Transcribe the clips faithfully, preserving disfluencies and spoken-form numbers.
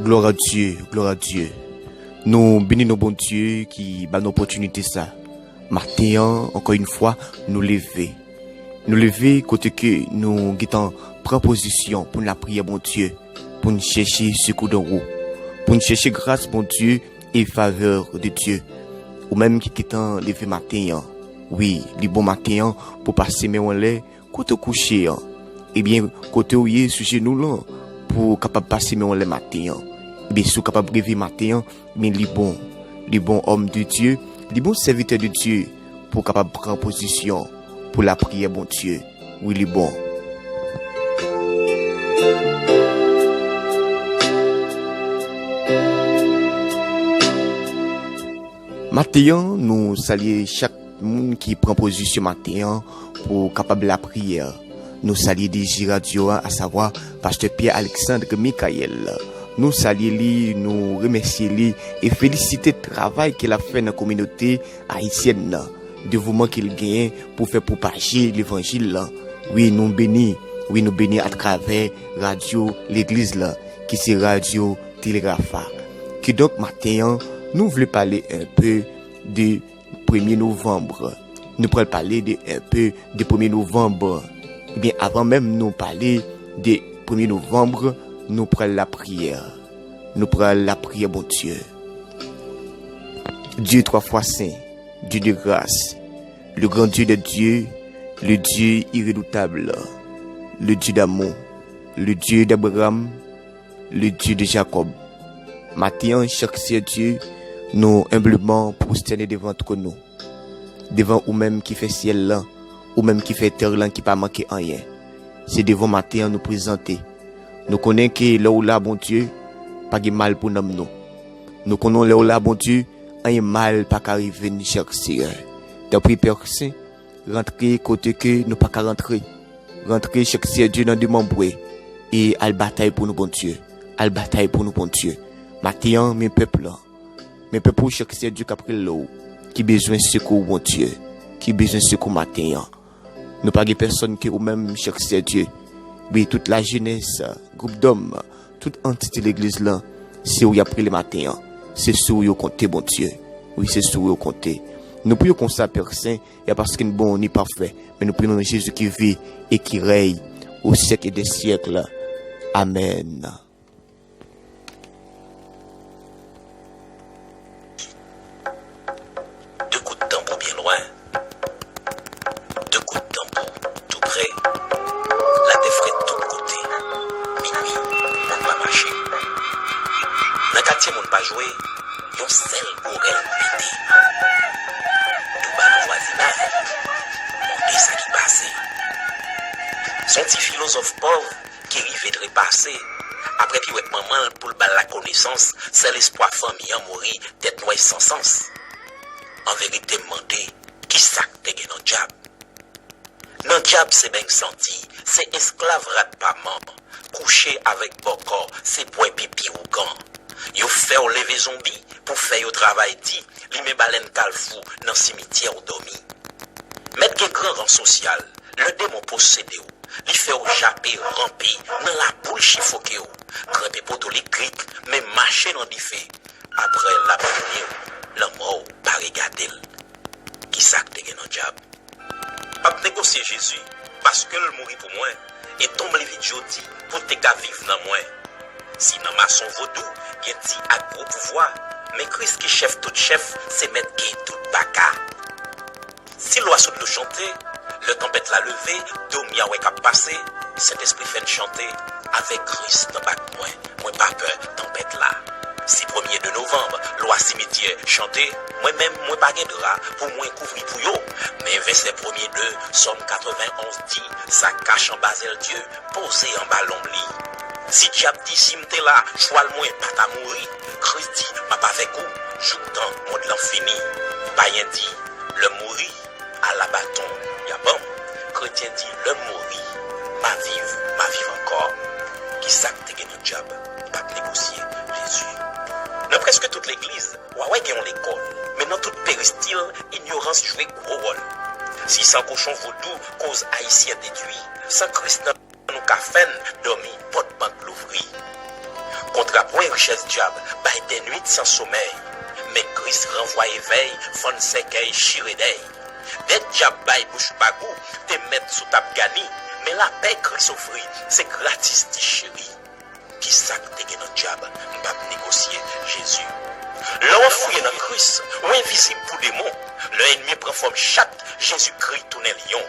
Glwa a Dye, glwa a Dye. Nou beni non Bondye ki ba nou opòtinite sa. Maten an, ankò yon fwa, nou leve. Nou leve kote ke nou gentan pran pozisyon pou n lapriyè Bondye, pou n chèche sekou dan ou, pou n chèche gras Bondye e favè de Dye. Ou menm ki gentan leve maten an, wi, li bon maten an pou pase men w anlè, kote w kouche an, ebyen, kote w ye sou jenou lan, pou w kapab pase men w anlè maten an. Ebyen, si w kapab reve maten an, men li bon. Li bon, òm de Dye, li bon, sèvitè de Dye, pou w kapab pran pozisyon pou lapriyè Bondye. Wi, li bon. Maten an, nou salye chak moun ki pran pozisyon maten an pou kapab lapriyè. Nou salye D J radyo a, asavwa Pastè Pierre Alexandre Michael. Nou salye li, nou remèsye li e felisite travay ke l ap fè nan kominote ayisyèn nan. Devouman ke l genyen pou fè pwopaje levanjil lan. Wi, nou beni. Wi, nou beni atravè radyo legliz lan, ki se radyo Telegrafa. Kidonk, maten an, nou vle pale enpe de premye novanm. Nou pral pale de enpe de premye novanm. Ebyen, avan menm nou pale de premye novanm, nou pral lapriyè. Nou pral lapriyè Bondye. Dieu trois fois saint, Dieu de grâce, le grand Dieu des dieux, le Dieu irrédoutable, le Dieu d'amour, le Dieu d'Abraham, le Dieu de Jacob. Maten an, chak sè Dye, nou enbleman pwostène devan twòn ou, devan ou menm ki fè syèl lan, ou menm ki fè tè lan ki pa manke anyen. Se devan maten an nou prezante. Nou konnen ke lè w la, Bondye, pa gen mal pou nanm nou. Nou konnen lè w la, Bondye, anyen mal pa ka rive n, chak sè. Tanpri, Pè Sen, rantre kote ke nou pa ka rantre. Rantre chak sè Dye nan demanbre e al batay pou nou, Bondye. Al batay pou nou, Bondye. Maten an, men pèp lan. Men pèp ou, chak sè Dye k ap rele w, ki bezwen sekou w, Bondye. Ki bezwen sekou maten an. Nou pa gen pèsonn ke ou menm, chak sè Dye. Wi, tout lajenès, gwoup dòm, tout antite legliz lan, se ou y ap rele maten an. Se sou ou yo konte, Bondye. Wi, se sou ou yo konte. Nou priye konsa, Pè Sen, e pa paske n bon ni pafè, men nou priye nan non Jezi ki viv e ki rèy o syèk e dè syèk. Amèn. De kout tanbou byen lwen, de kout tanbou tou prè. Latè frèt tout kote. Minwi, moun pa mache. Nan katye moun pa jwe, yon sèl gwo rèl pete. Touba nan vwazinay, mande sa ki pase. Se yon ti filozòf pòv ki rive trepase. Apre piwèt manman l pou l ba l lakonesans, sèl espwa fanmi an mouri, tèt nwè san sans. An verite, m mande, kisa k te gen nan djab? Nan djab se beny santi, se esklav rat pa man, kouche avèk bòkò, se bwè pipi ougan. Yo fè w leve zonbi pou fè yo travay di, limen balèn kalfou nan simityè w dòmi. Mèt gen gran ran sosyal, lè demon posede w, li fè w jape, ranpe, nan labou l chifoke w, grenpe poto elektrik, men mache nan dife. Apre l ap pini w, lanmò w pa regade l. Kisa k te gen nan djab? P ap negosye Jezi, paske l mouri pou mwen, e tonm li vid jodi pou l te ka viv nan mwen. Si nan mason vodou gen ti ak gwo pouvwa, men Kris ki chèf tout chèf, se mèt gen tout baka. Si lwa sou dlo chante, lè tanpèt la leve, do m y a wè k ap pase, Sentespri fè n chante, avèk Kris nan bak mwen, mwen pa pè tanpèt la. Si premye de novanm, lwa simityè chante, mwen menm mwen pa gen dra pou mwen kouvri pou yo. Men vèsè premye de Sòm katrevenn onz di, sa k kache anba zèl Dye, poze anba lonb li. Si dyab di si m te la, chwal mwen pa ta mouri, Kris di, m ap avèk ou jouktan mond lan fini. Payen di, lè m mouri, ala baton y a ban m. Kretyen di, lè m mouri, m a viv, m a viv ankò. Kisa k te gen nan djab? P ap negosye Jezi. Nan prèske tout legliz, w a wè gen yon lekòl, men nan tout peristil, inyorans jwe gwo wòl. Si san kochon vodou koz ayisyen detwi, san Kris nan nou ka fè n dòmi pòt bank louvri. Kontrapwen richès dyab bay dè nwit san somèy, men Kris ranvwaye vèy fann sèkèy chire dèy. Dèt dyab bay bouch bagou te mèt sou tab gani, men lapè Kris ofri se gratis ti cheri. Kisa k te gen nan dyab? M p ap negosye Jezi. Lè w anfouye nan Kris, ou envizib pou demon. Lè ènmi pran fòm chat, Jezikri tounen lyon.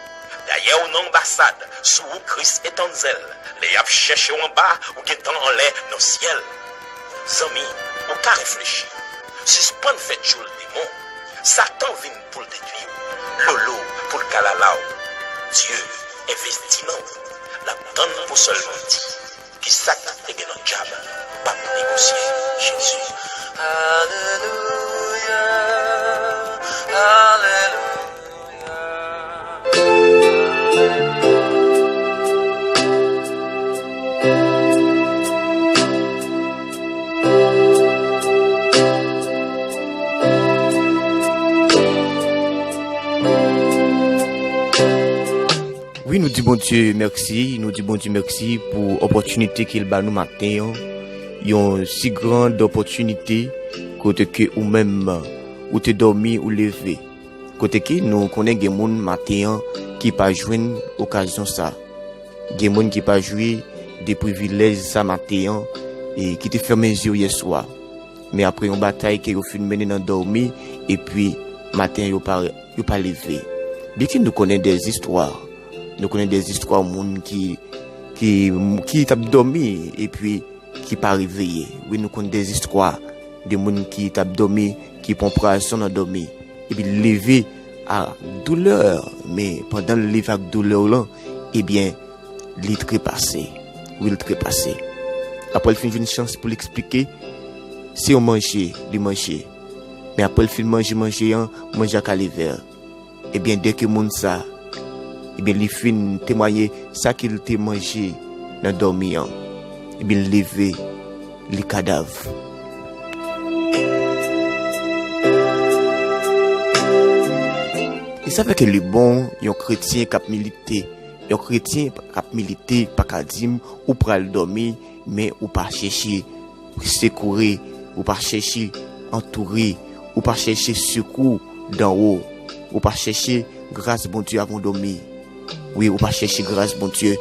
Dayè ou nan anbasad, sou ou Kris etann zèl. Lè y ap chèche w anba, ou gentan anlè nan syèl. Zanmi, ou ka reflechi. Sispann fè djòl demon. Satan vin pou l detwi w. Lolo pou l kalala w. Dye envesti nan ou. L ap tann pou sèlman di, kisa k te gen nan dyab? P ap negosye Jezi. Alelouya, alelouya. Wi, nou di Bondye mèsi, nou di Bondye mèsi pou opòtinite ke l ba nou maten an, yon si grand opòtinite kote ke ou menm ou te dòmi, ou leve. Kote ke nou konnen gen moun maten an ki pa jwenn okazyon sa. Gen moun ki pa jwi de privilèj sa maten an e ki te fèmen zye yo yèswa. Men apre yon batay ke yo fin mennen nan dòmi, epi maten an yo pa, yo pa leve. Byenke nou konnen de zistwa, nou konnen de zistwa moun ki, ki, ki t ap dòmi, epi ki pa reveye. Wi, nou konn de zistwa de moun ki t ap dòmi, ki pran pwazon nan dòmi, epi l leve ak doulè, men pandan l leve ak doulè w lan, ebyen, li trepase. Wi, l trepase. Apre l fin jwenn chans pou l eksplike, se yon manje li manje. Men apre l fin manje manje an, manje a kalevè. Ebyen, dèke moun sa, ebyen, li fin temwaye sa ke l te manje nan dòmi an, ebyen, l leve, li kadav. E sa fè ke li bon, yon kretyen k ap milite, yon kretyen k ap milite pa ka di m ou pral dòmi, men ou pa chèche sekoure, ou pa chèche antoure, ou pa chèche sekou danwo, ou pa chèche gras Bondye avan w dòmi. Wi, ou pa chèche gras Bondye.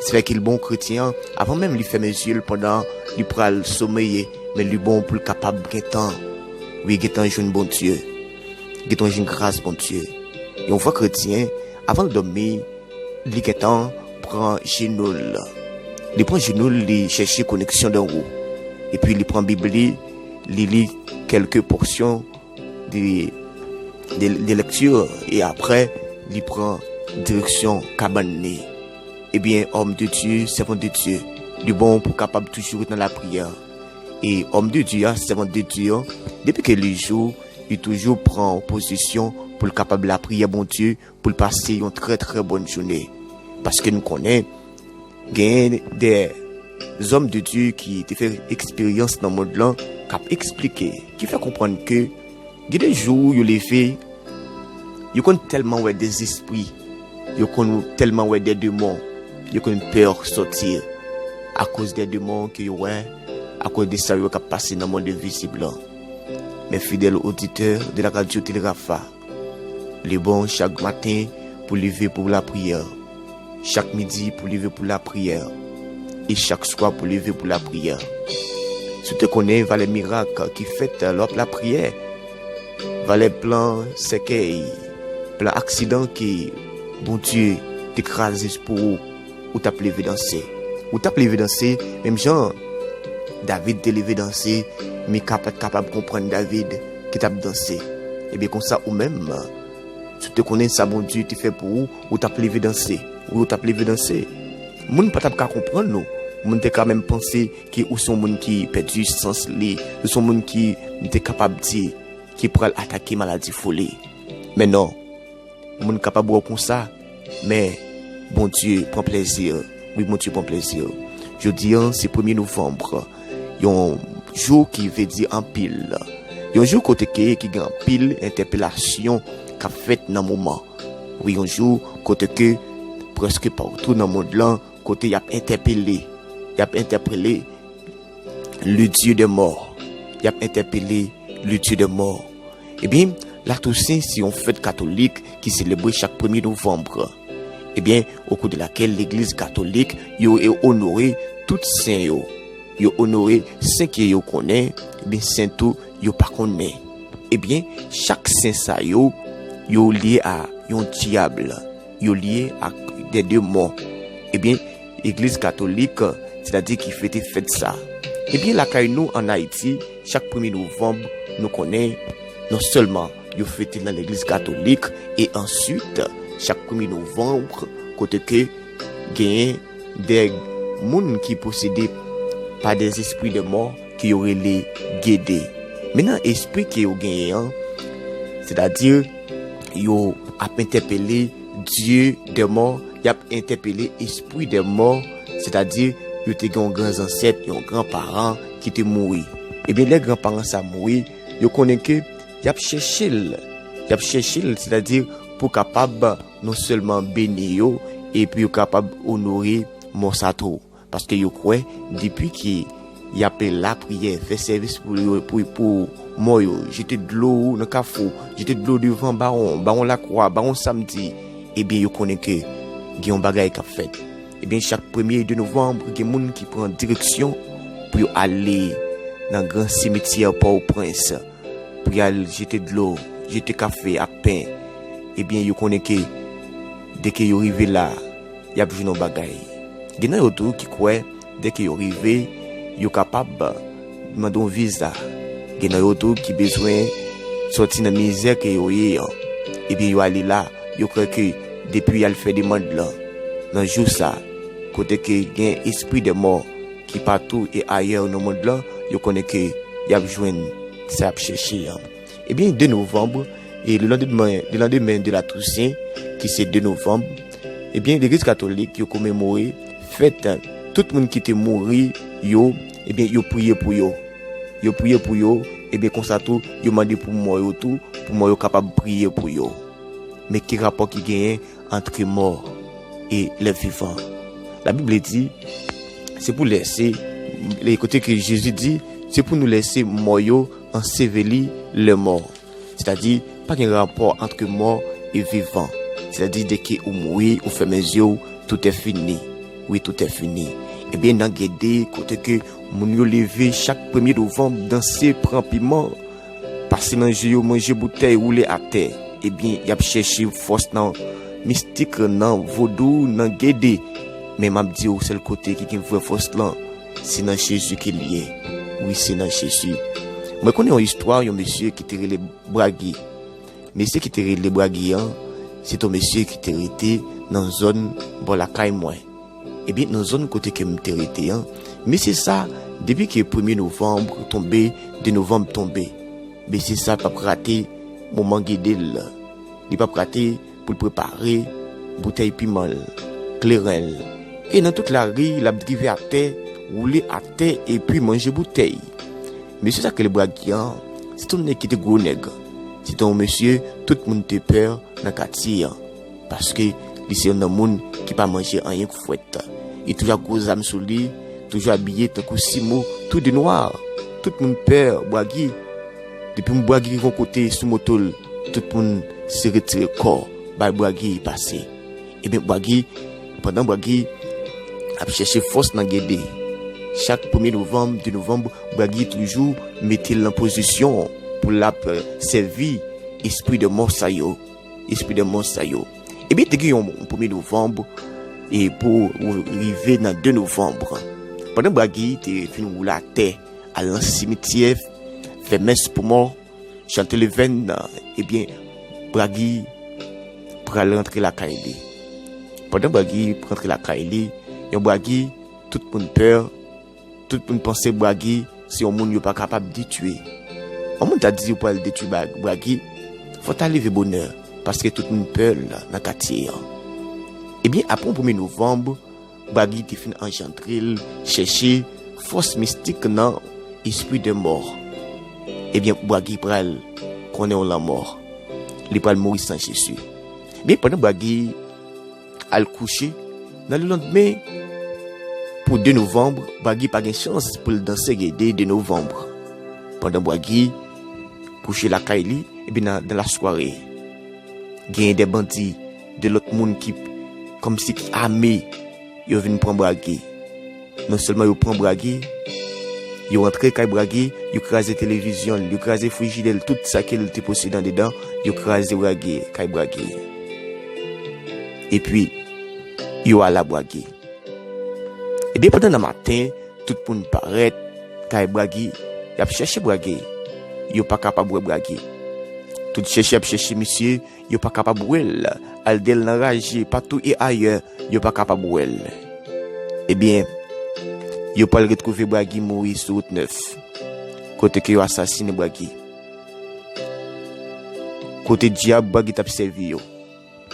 Se fè ke l bon kretyen an, avan menm li fèmen zye l pandan li pral someye, men li bon pou l kapab gentan, wi, gentan jwenn Bondye, gentan jwenn gras Bondye. Yon vrè kretyen, avan l dòmi, li gentan pran jenou l. Li pran jenou l, li chèche koneksyon danwo. Epi li pran Bib li, li li kèlke pòsyon de, de, de lèkti, e apre, li pran direksyon kabann li. Ebyen, òm de Dye, sèvant de Dye, li bon pou kapab toujou ret nan lapriyè. E òm de Dye a, sèvant de Dye an, depi ke li jou, li toujou pran pozisyon pou l kapab lapriyè Bondye, pou l pase yon trè, trè bòn jounen. Paske n konnen, genyen de zòm de Dye ki te fè eksperyans nan mond lan, k ap eksplike, ki fè konprann ke gen de jou yo leve, yo konn tèlman wè de zespri, yo konn tèlman wè de demon, yo konn pè sòti akoz de demon ke yo wè, akoz de sa yo k ap pase nan mond envizib lan. Men fidèl oditè de la radyo Tele Rafa, li bon chak maten pou leve pou lapriyè, chak midi pou leve pou lapriyè, e chak swa pou leve pou lapriyè. Si w te konnen valè mirak ki fèt lè w ap lapriyè, valè plan sèkèy, plan aksidan ke Bondye te kraze pou ou, ou t ap leve danse. Ou t ap leve danse, menm jan David te leve danse, Mika pa t kapab konprann David ki t ap danse. Ebyen, konsa ou menm, si w te konnen sa Bondye te fè pou ou, ou t ap leve danse. Wi, ou t ap leve danse. Moun pa t ap ka konprann ou. Moun te ka menm panse ke ou se yon moun ki pèdi sans li, ou se yon moun ki, m te kapab di, ki pral atake maladi foli. Men non, moun kapab wè w konsa, men Bondye pran plezi. Wi, Bondye pran plezi. Jodi a, se premye novanm, yon jou ki vle di anpil. Yon jou kote ke, ki gen anpil entèpelasyon k ap fèt nan moman. Wi, yon jou kote ke prèske patou nan mond lan, kote y ap entèpele, y ap entèpele le Dieu des morts. Y ap entèpele le Dieu des morts. Ebyen, Latousen se yon fèt katolik ki selebre chak premye novanm. Ebyen, au cours de laquelle legliz katolik yo e onore tout sen yo. Yo onore sen ke yo konnen, ebyen, sen tou yo pa konnen. Ebyen, chak sen sa yo, yo lye a yon dyab. Yo lye ak de demon. Ebyen, legliz katolik, sètadi ki fete fèt sa. Ebyen, lakay nou ann Ayiti, chak premye novanm, nou konnen, non sèlman yo fete nan legliz katolik, e answit, chak premye novanm, kote ke genyen de moun ki posede pa de espri de mò ke yo rele Gede. Men nan espri ke yo genyen an, sètadi yo ap entèpele Dye dè mò, y ap entèpele espri dè mò, sètadi yo te gen yon gran zansèt, yon gran paran ki te mouri. Ebyen, lè gran paran sa mouri, yo konnen ke y ap chèche l. Y ap chèche l, sètadi pou kapab non sèlman beni yo, epi yo kapab onore mò sa tou. Paske yo kwè, depi ke y ap lapriyè, fè sèvis pou yo, pou, pou mò yo, jete dlo nan kafou, jete dlo devan bawon, bawon lakwa, bawon samdi, ebyen, yo konnen ke gen yon bagay k ap fèt. Ebyen, chak premye de novanm, gen moun ki pran direksyon pou yo ale nan gran simityè Pòtoprens, pou y al jete dlo, jete kafe ak pen. Ebyen, yo konnen ke dèke yo rive la, y ap jwenn yon bagay. Gen nan yo tou ki kwè, dèke yo rive, yo kapab mande yon viza. Gen nan yo tou ki bezwen sòti nan mizè ke yo ye an. Ebyen, yo ale la, yo kwè ke depi y al fè demann lan, nan jou sa, kote ke gen espri dè mò ki patou e ayè nan mond lan, yo konnen ke y ap jwenn sa y ap chèche an. Ebyen, de novanm, e le lendemain, le lendemain de la Toussaint, ki se de novanm, ebyen, legliz katolik yo komemore fèt tout moun ki te mouri yo, ebyen, yo priye pou yo. Yo priye pou yo, ebyen, konsa tou, yo mande pou mò yo tou, pou mò yo kapab priye pou yo. Men ki rapò ki genyen ant mò e lè vivan? Labib di, se pou lèse, lè kote ke Jezi di, se pou nou lèse mò yo anseveli lè mò. Sètadi, pa gen rapò ant mò e vivan. Sètadi, dèke ou mouri, ou fèmen zye w, tout est fini. Wi, tout est fini. Ebyen, nan Gede, kote ke moun yo leve chak premye novanm, danse, pran piman, pase nan je yo, manje boutèy, woule atè. Ebyen, y ap chèche fòs nan mistik, nan vodou, nan Gede. Men m ap di w, sèl kote ki gen vrè fòs lan, se nan Jezi ke l ye. Wi, se nan Jezi. Mwen konnen yon istwa, yon mesye ki te rele Bragi. Mesye ki te rele Bragi an, se t on mesye ki te rete nan zòn bò lakay mwen. Ebyen, nan zòn kote ke m te rete an, mesye sa, depi ke premye novanm tonbe, de novanm tonbe, mesye sa p ap rate moman Gede l. Li p ap rate pou l prepare boutèy piman l, kleren l. E nan tout lari, l ap drive atè, woule atè, epi manje boutèy. Mesye sa k rele Bragi an, se t on nèg ki te gwo nèg. Se t on mesye tout moun te pè nan katye an. Paske li se youn nan moun ki pa manje anyen k fwèt. Li toujou ak gwo zam sou li, toujou abiye tankou simo, tou de nwa. Tout moun pè Bragi. Depi Bragi rive yon kote sou moto l, tout moun se retire kò, bay Bragi pase. Ebyen, Bragi, pandan Bragi ap chèche fòs nan Gede, chak premye novanm, de novanm, Bragi toujou mete l nan pozisyon pou l ap, eh, sèvi espri dè mò sa yo. Espri dè mò sa yo. Ebyen, te gen yon, yon premye novanm, e pou rive nan de novanm. Pandan Bragi te fin woule atè, al nan simityè, fè mès pou mò, chante levèn, ebyen, Bragi pral rantre lakay li. Pandan Bragi rantre lakay li, yon Bragi, tout moun pè, tout moun panse Bragi se yon moun yo pa kapab detwi. Yon moun ta di yo pral detwi Bra-, Bragi, fò ta leve bonè, paske tout moun pè l nan katye an. Ebyen, apre yon premye novanm, Bragi te fin anjandre l chèche fòs mistik nan espri dè mò. Ebyen, Bragi pral konnen yon lanmò. Li pral mouri san Jezi. Men pandan Bragi al kouche, nan lelandmen, Pou de novanm, Bragi pa gen chans pou l danse gede de novanm. Pandan Bragi kouche lakay li, epi nan, nan lasware, genyen de bandi, de lòt moun ki, kòmsi ki ame, yo vin pran Bragi. Non sèlman yo pran Bragi, yo antre kay Bragi, yo kraze televizyon l, yo kraze frijidè l, tout sa ke l te posede andedan, yo kraze Bragi, kay Bragi. Epi, yo al a Bragi. Ebyen, pandan nan maten, tout moun parèt kay Bragi, y ap chèche Bragi. Yo pa kapab wè Bragi. Tout chèche y ap chèche misye, yo pa kapab wè l. Aldèl nan raje, patou e ayè, yo pa kapab wè l. Ebyen, yo pral retwouve Bragi mouri sou wout nèf, kote ke yo asasinen Bragi. Kote dyab Bragi t ap sèvi yo.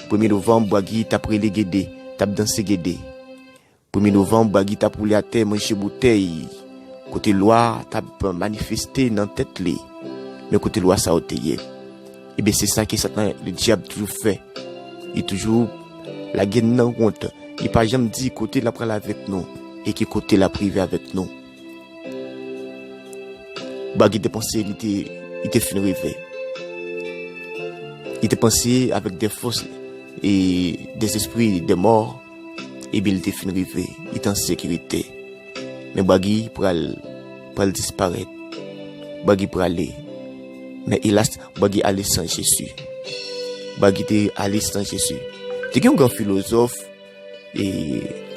Premye novanm, Bragi t ap rele gede, t ap danse gede. Premye novanm, Bragi t ap woule atè, manje boutèy. Kote lwa t ap manifeste nan tèt li. Men kote lwa sa yo te ye? Ebyen, se sa ke Satan, ledyab, toujou fè. Li toujou lage n nan wont. Li pa janm di kote l ap pral avèk nou e ki kote l ap rive avèk nou. Bragi te panse li te, li te fin rive. Li te panse avèk de fòs e de zespri de mò, ebyen, li te fin rive. Li te an sekirite. Men Bragi pral, pral disparèt. Bragi prale. Men elas, Bragi ale san Jezi. Bragi te ale san Jezi. Te gen yon gran filozòf e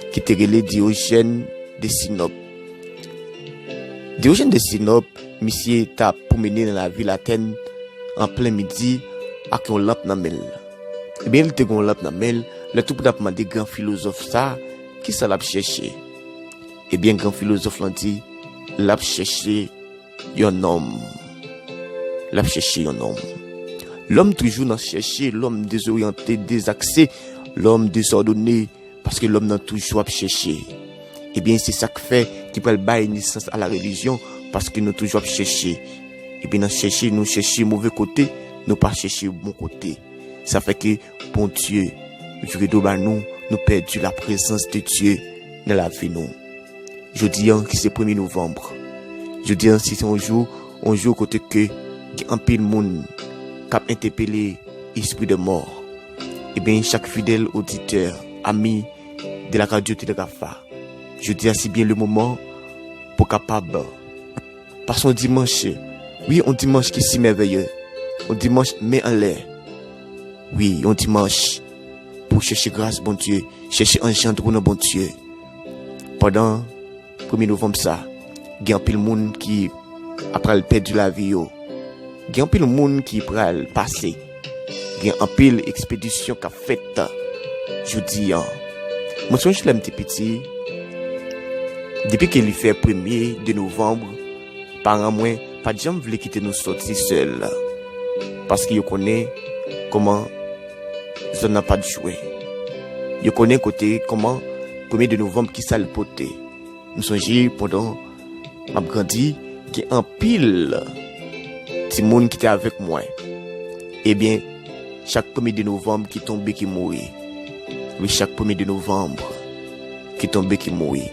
ki te rele Diyojèn de Sinòp. Diyojèn de Sinòp, misye t ap pwomennen nan lavil Atèn an plen midi ak yon lanp nan men l. Ebyen, li te gen yon lanp nan men l, lè tout moun ap mande gran filozòf sa a, kisa l ap chèche? Ebyen, gran filozòf lan di, l ap chèche yon nonm. L ap chèche yon nonm. Lòm toujou nan chèche, lòm dezoryante, dezakse, lòm dezòdone, paske lòm nan toujou ap chèche. Ebyen, se sa k fè ki pral bay nesans a la relijyon, paske nou toujou ap chèche. Ebyen, nan chèche, nou chèche move kote, nou pa chèche bon kote. Sa fè ke Bondye vire do ba nou, nou pèdi la prezans de Dye nan lavi nou. Jodi an ki se premye novanm. Jodi an si se yon jou, yon jou kote ke gen anpil moun k ap entèpele espri de mò. Ebyen, chak fidèl oditè, ami de la radyo Telegrafa, jodi a se byen le moman pou kapab pase yon dimanch. Wi, yon dimanch ki si mèveye. Yon dimanch men anlè. Wi, yon dimanch pou chèche gras Bondye, chèche anjandre w nan Bondye. Pandan premye novanm sa, gen anpil moun ki ap pral pèdi lavi yo. Gen anpil moun ki pral pase. Gen anpil ekspedisyon k ap fèt jodi an. Mwen sonje lè m te piti, depi ke li fè premye de novanm, paran mwen pa t janm vle kite nou sòti sèl. Paske yo konnen kòman zòn nan pa t jwe. Yo konnen kote kòman premye de novanm, kisa l pote. M sonje pandan m ap grandi, gen anpil timoun ki te avèk mwen. Ebyen, chak premye de novanm ki tonbe ki mouri. Wi, chak premye de novanm ki tonbe ki mouri.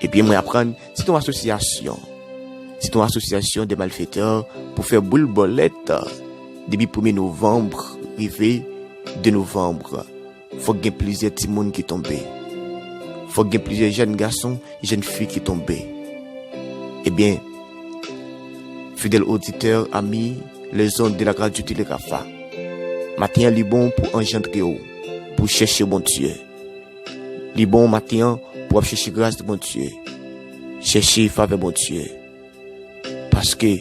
Ebyen, mwen aprann, se te yon asosyasyon. Se te yon asosyasyon de malfetè pou fè boul bòlèt depi premye novanm rive de novanm. Fòk gen plizyè timoun ki tonbe. Fòk gen plizyè jèn gason, jèn fi ki tonbe. Ebyen, fidèl oditè, ami, les ondes de la radio Telegrafa, maten an li bon pou anjandre w, pou chèche Bondye. Li bon maten an pou w ap chèche gras Bondye, chèche favè Bondye. Paske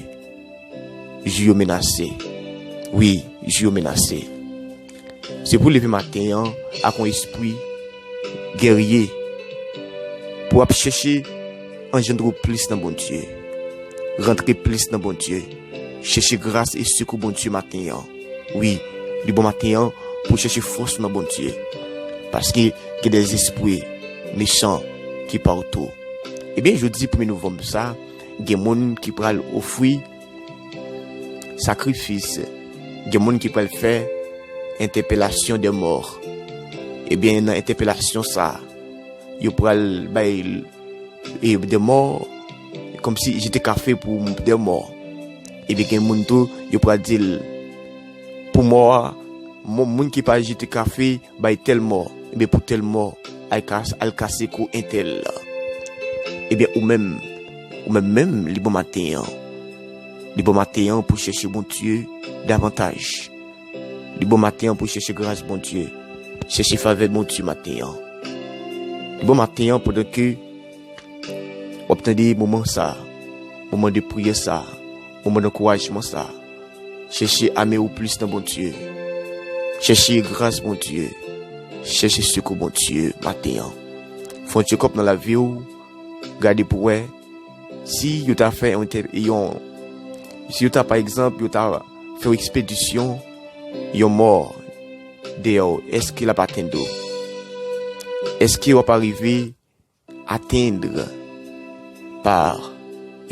jou yo menase. Wi, jou yo menase. Se pou leve maten an ak yon espri gèrye, pou w ap chèche anjandre w plis nan Bondye, rantre plis nan Bondye, chèche gras e sekou Bondye maten an. Wi, li bon maten an pou chèche fòs nan Bondye. Paske gen de zespri mechan ki patou. Ebyen, jodi premye novanm sa, gen moun ki pral ofri sakrifis, gen moun ki pral fè entèpelasyon de mò. Ebyen, nan entèpelasyon sa, yo pral bay e dè mò, kòmsi jete kafe pou dè mò. Ebyen, gen moun tou, yo pral di l, pou mò a, mo-, moun ki pa jete kafe, bay tèl mò. Ebyen, pou tèl mò, al kas-, al kase kou entèl. Ebyen, ou menm, ou menm menm, li bon maten an. Li bon maten an pou chèche Bondye davantaj. Li bon maten an pou chèche gras Bondye. Chèche favè Bondye maten an. Li bon maten an pandan ke w ap tande moman sa, moman de priyè sa, moman dankourajman sa. Chèche ame w plis nan Bondye. Chèche gras Bondye. Chèche sekou Bondye maten an. Fè yon tchekòp nan lavi w. Gade pou wè si yo ta fè yon entè-, yon, si yo ta, pa egzanp, yo ta fè yon ekspedisyon, yon mò dèyè w, èske l ap atenn ou? Èske w ap arive atenn pa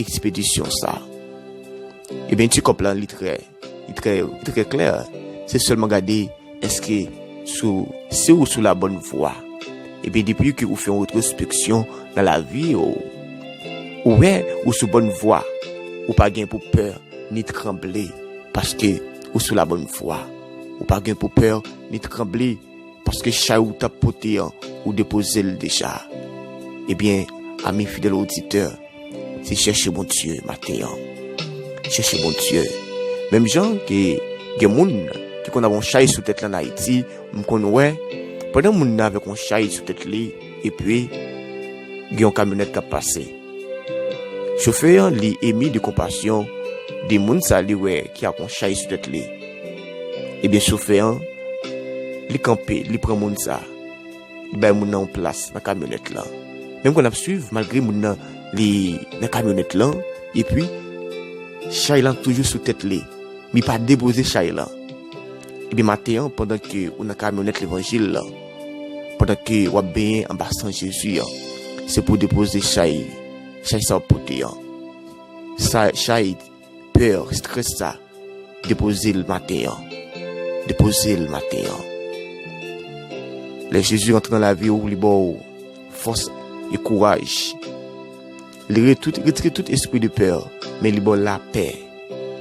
ekspedisyon sa? Ebyen, ti kòb la, li trè, li trè, li trè klè. Se sèlman gade èske sou, si ou sou la bòn vwa. Ebyen, depi ke ou fè yon retwospeksyon nan lavi ou, ou wè ou sou bòn vwa, ou pa gen pou pè ni tranble, paske ou sou la bòn vwa. Ou pa gen pou pè ni tranble, paske chay ou t ap pote an, ou depoze l deja. Ebyen, ami fidèl oditè, se chèche Bondye maten an. Chèche Bondye. Menm jan ke gen moun ki konn ap yon chay sou tèt li ann Ayiti, m konn wè, pandan moun nan avèk yon chay sou tèt li, epi gen yon kamyonèt k ap pase. Chofè an, li emi de konpasyon de moun sa li wè ki ak yon chay sou tèt li. Ebyen, chofè an, li kanpe, li pran moun sa. Li bay moun nan yon plas nan kamyonèt lan. Menm kan n ap swiv, malgre moun nan, li nan kamyonèt lan, epi chay lan toujou sou tèt li. Men li pa depoze chay lan. Ebyen, maten an, pandan ke ou nan kamyonèt levanjil lan, pandan ke w ap benyen anba san Jezi an, se pou w depoze chay, chay sa w ap pote an. Sa, chay pè, estrès sa, depoze l maten an. Depoze l maten an. Lè Jezi rantre nan lavi w, li ba w fòs e kouraj. Li re-, tout, retire tout espri de pè, men li ba w lapè.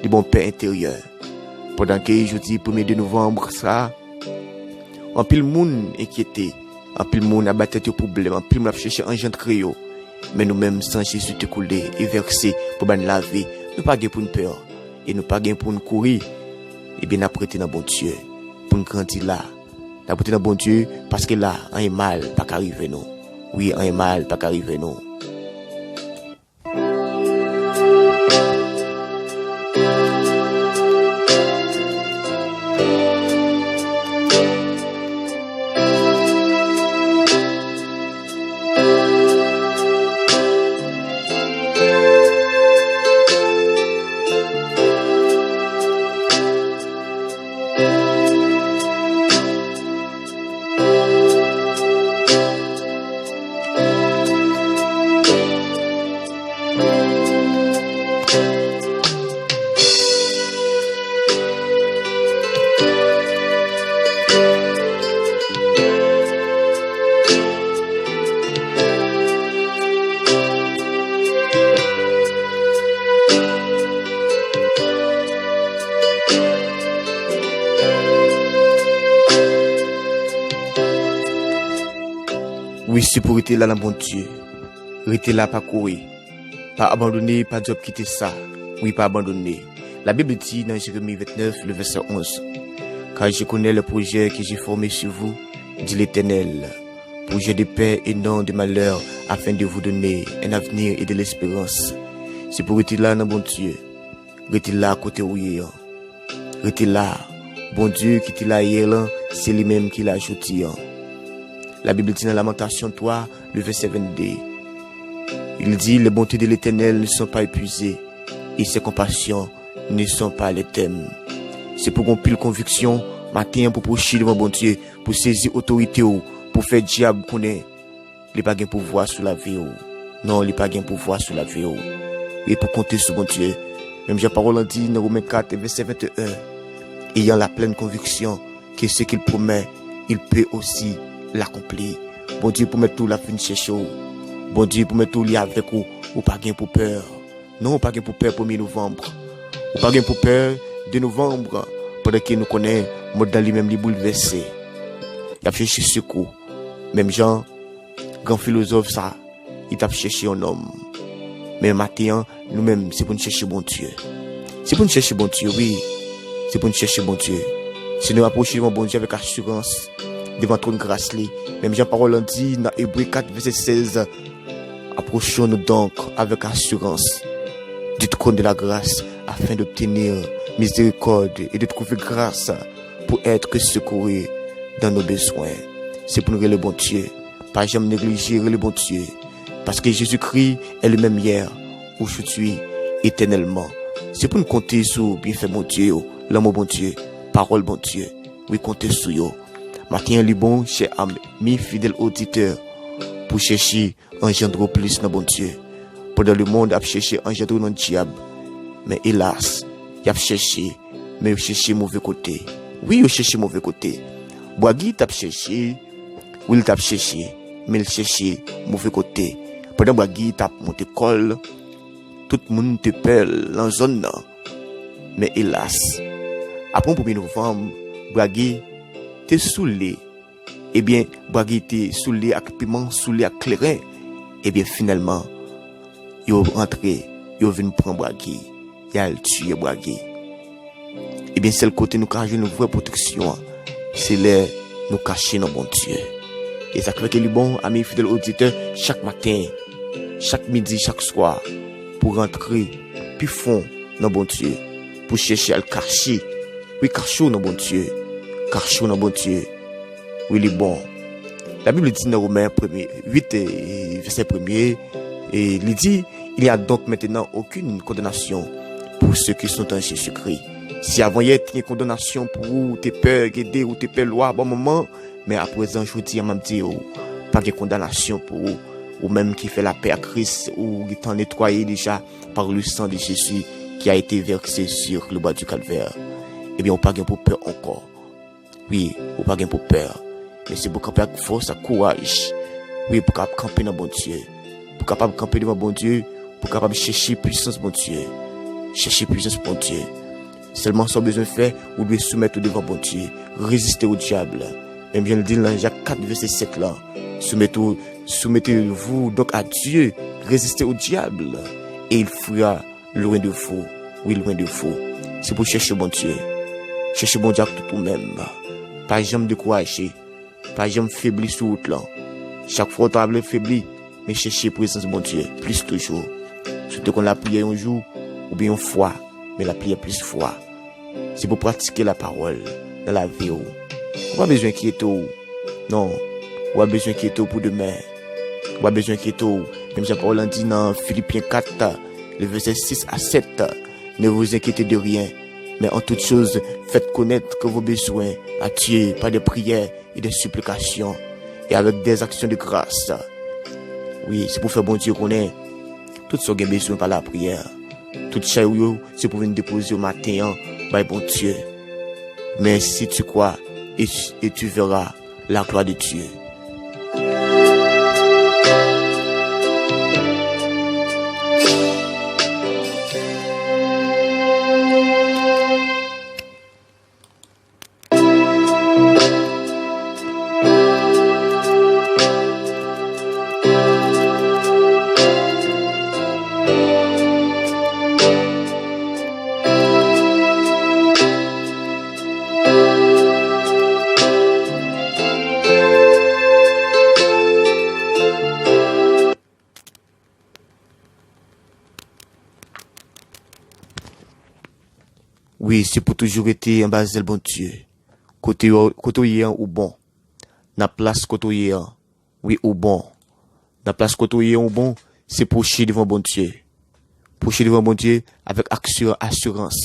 Li ba w pè enteryè. Pandan ke jodi premye de novanm sa, anpil moun enkyete, anpil moun ap bay tèt yo pwoblèm, anpil moun ap chèche anjantre yo. Men nou menm, san Jezi te koule e vèse pou ba n lavi, nou pa gen pou n pè, e nou pa gen pou n kouri. Ebyen, n ap rete nan Bondye pou n grandi la. N ap rete nan Bondye, paske la, anyen mal pa ka rive nou. Wi, anyen mal pa ka rive nou. Wi, se pou rete la nan Bondye. Rete la, pa kouri. Pa abandone, pa di w ap kite sa. Wi, pa abandone. La Bible dit dans Jérémie vingt-neuf, le verset onze, Car je connais les projets que j'ai formés sur vous, dit l'Éternel, projets de paix et non de malheur, afin de vous donner un avenir et de l'espérance. Se pou rete la nan Bondye. Rete la kote ou ye an. Rete la. Bondye ki te la yè lan, se li menm ki la jodi an. La Bible dit dans Lamentations trois, le verset vingt-deux, il dit, Les bontés de l'Éternel ne sont pas épuisées, et ses compassions ne sont pas les termes. Se pou gon pil konviksyon, maten an, pou pwoche devan Bondye, pou sezi otorite w, pou fè dyab konnen li pa gen pouvwa sou lavi w. Non, li pa gen pouvwa sou lavi w. E pou konte sou Bondye. Menm jan pawòl lan di nan Women kat, vèsè venteyen, ayant la pleine conviction que ce qu'il promet, il peut aussi l'accomplir. Bondye pwomèt ou l ap vin chèche w. Bondye pwomèt ou li avèk ou, ou pa gen pou pè. Non, ou pa gen pou pè premye novanm. Ou pa gen pou pè de novanm, pandan ke nou konnen mond lan li menm li boulvèse. Y ap chèche sekou. Menm jan gran filozòf sa, li t ap chèche yon nonm. Men maten an, nou menm, se pou n chèche Bondye. Se pou n chèche Bondye, wi. Se pou n chèche Bondye. Si nou apwoche devan Bondye avèk asirans, devan twòn gras li, menm jan pawòl lan di nan Ebre kat vèsè sèz, approchons-nous donc avec assurance du trône de la grâce afin d'obtenir miséricorde et de trouver grâce pour être secouru dans nos besoins. Se pou n rele Bondye. Pa janm neglije rele Bondye. Paske Jezikri est le même hier, aujourd'hui, éternellement. Se pou n konte sou byenfè Bondye yo, lanmou Bondye, pawòl Bondye. Wi, konte sou yo. Maten an li bon, chè ami, fidèl oditè, pou chèche anjandre w plis nan Bondye. Pandan lemonn ap chèche anjandre w nan dyab, men elas, y ap chèche, men yo chèche move kote. Wi, yo chèche move kote. Bwagi t ap chèche, wi, l t ap chèche, men l chèche move kote. Pandan Bwagi t ap monte kò l, tout moun te pè l nan zòn nan. Men elas, apre yon premye novanm, Bwagi te soule. Ebyen, Bwagi te soule ak piman, soule ak kleren. Ebyen, finalman, yo rantre, yo vin pran Bwagi, y al tiye Bwagi. Ebyen, sèl kote nou ka jwenn vrè pwoteksyon an, se lè nou kache nan Bondye. E sa k fè ke li bon, ami fidèl oditè, chak maten, chak midi, chak swa, pou rantre pi fon nan Bondye, pou chèche al kache. Wi, kache w nan Bondye. Kache w nan Bondye. Wi, li bon. Labib di nan Women premye, uit, e, vèsè premye, e li di, Il n'y a donc maintenant aucune condamnation pour ceux qui sont en Jésus-Christ. Si avanyè te gen kondanasyon pou ou, ou te pè gede, ou te pè lwa, bon moman, men aprezan, jodi a, m ap di ou, pa gen kondanasyon pou ou. Ou menm ki fè lapè ak Kris, ou gentan netwaye deja par le sang de Jésus qui a été versé sur le bois du calvaire. Ebyen, ou pa gen pou pè ankò. Wi, ou pa gen pou pè. Men se pou kanpe ak fòs, ak kouraj. Wi, pou kapab kanpe nan Bondye. Pou kapab kanpe devan Bondye, pou kapab chèche pwisans Bondye. Chèche pwisans Bondye. Sèlman sa w bezwen fè, ou dwe soumèt ou devan Bondye. Reziste au diable. Menm jan l di l nan Jak kat vèsè sèt la. Soumettez-vous donc à Dieu, résistez au diable, et il fuira loin de vous. Wi, loin de vous. Se pou chèche Bondye. Chèche Bondye ak tout ou menm. Pa janm dekouraje. Pa janm febli sou wout lan. Chak fwa w ta vle febli, men chèche prezans Bondye plis toujou. Si w te konn lapriyè yon jou, oubyen yon fwa, men lapriyè plis fwa. Se pou pratike lapawòl nan lavi w. Ou pa bezwen enkyete w. Non, ou pa bezwen enkyete w pou demen. Ou pa bezwen enkyete w. Menm jan pawòl lan di nan Filipyen kat, le vèsè sis a sèt, ne vous inquiétez de rien, mais en toute chose, faites connaître que vos besoins à Dieu par des prières et des supplications, et avec des actions de grâce. Wi, se pou fè Bondye konnen tout sa w gen bezwen pa lapriyè. Tout chay ou yo, se pou vin depoze yo maten an bay Bondye. Men si tu crois et, et tu verras la gloire de Dieu. Wi, se pou toujou rete anba zèl Bondye. Kote yo, kote w ye an, ou bon. Nan plas kote w ye an, wi, ou bon. Nan plas kote w ye an, ou bon, se pwoche devan Bondye. Pwoche devan Bondye avèk asir-, asirans.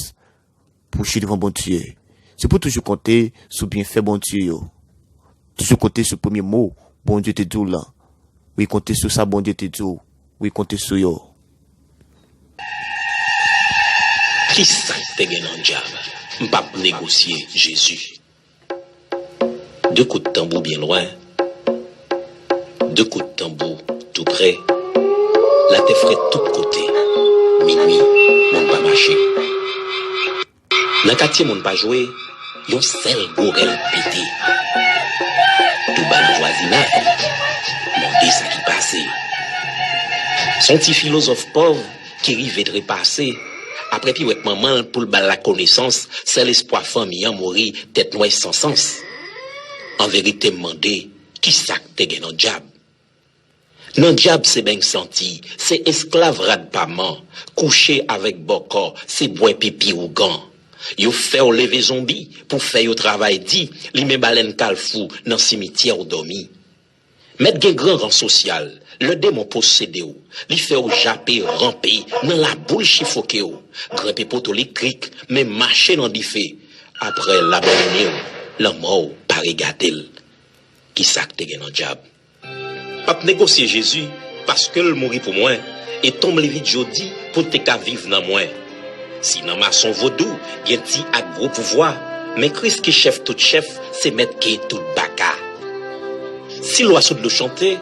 Pwoche devan Bondye. Se pou toujou konte sou byenfè Bondye yo. Toujou konte sou premye mo Bondye te di w lan. Wi, konte sou sa Bondye te di w. Wi, konte sou yo. Kisa k te gen nan dyab? M p ap negosye Jezi. De kout tanbou byen lwen, de kout tanbou tou prè. Frèt tout kote. Minui, moun pa mache. Nan katye moun pa jwe, yon sèl gwo rèl pete. Douba nan vwazinay, mande sa ki pase. Se yon ti filozòf pòv ki rive trepase, apre piwèt manman l pou l ba l lakonesans, sèl espwa fanmi an mouri tèt nwè san sans. An verite, m mande, kisa k te gen nan dyab? Nan dyab se beny santi, se esklav rad pa man, kouche avèk bòkò, se bwè pipi ougan. Yo fè w leve zonbi pou fè yo travay di, limen balèn kalfou nan simityè w dòmi. Mèt gen gran ran sosyal, lè demon posede w, li fè w jape, ranpe, nan labou l chifoke w, grenpe poto elektrik, men mache nan dife. Apre l abandone w, lanmò w pa regade l. Kisa k te gen nan dyab? M ap negosye Jezi, paske l mouri pou mwen, e tonm li vid jodi pou l te ka viv nan mwen. Si nan mason vodou gen ti ak gwo pouvwa, men Kris ki chèf tout chèf, se mèt ke tout baka. Si lwa sou dlo chante,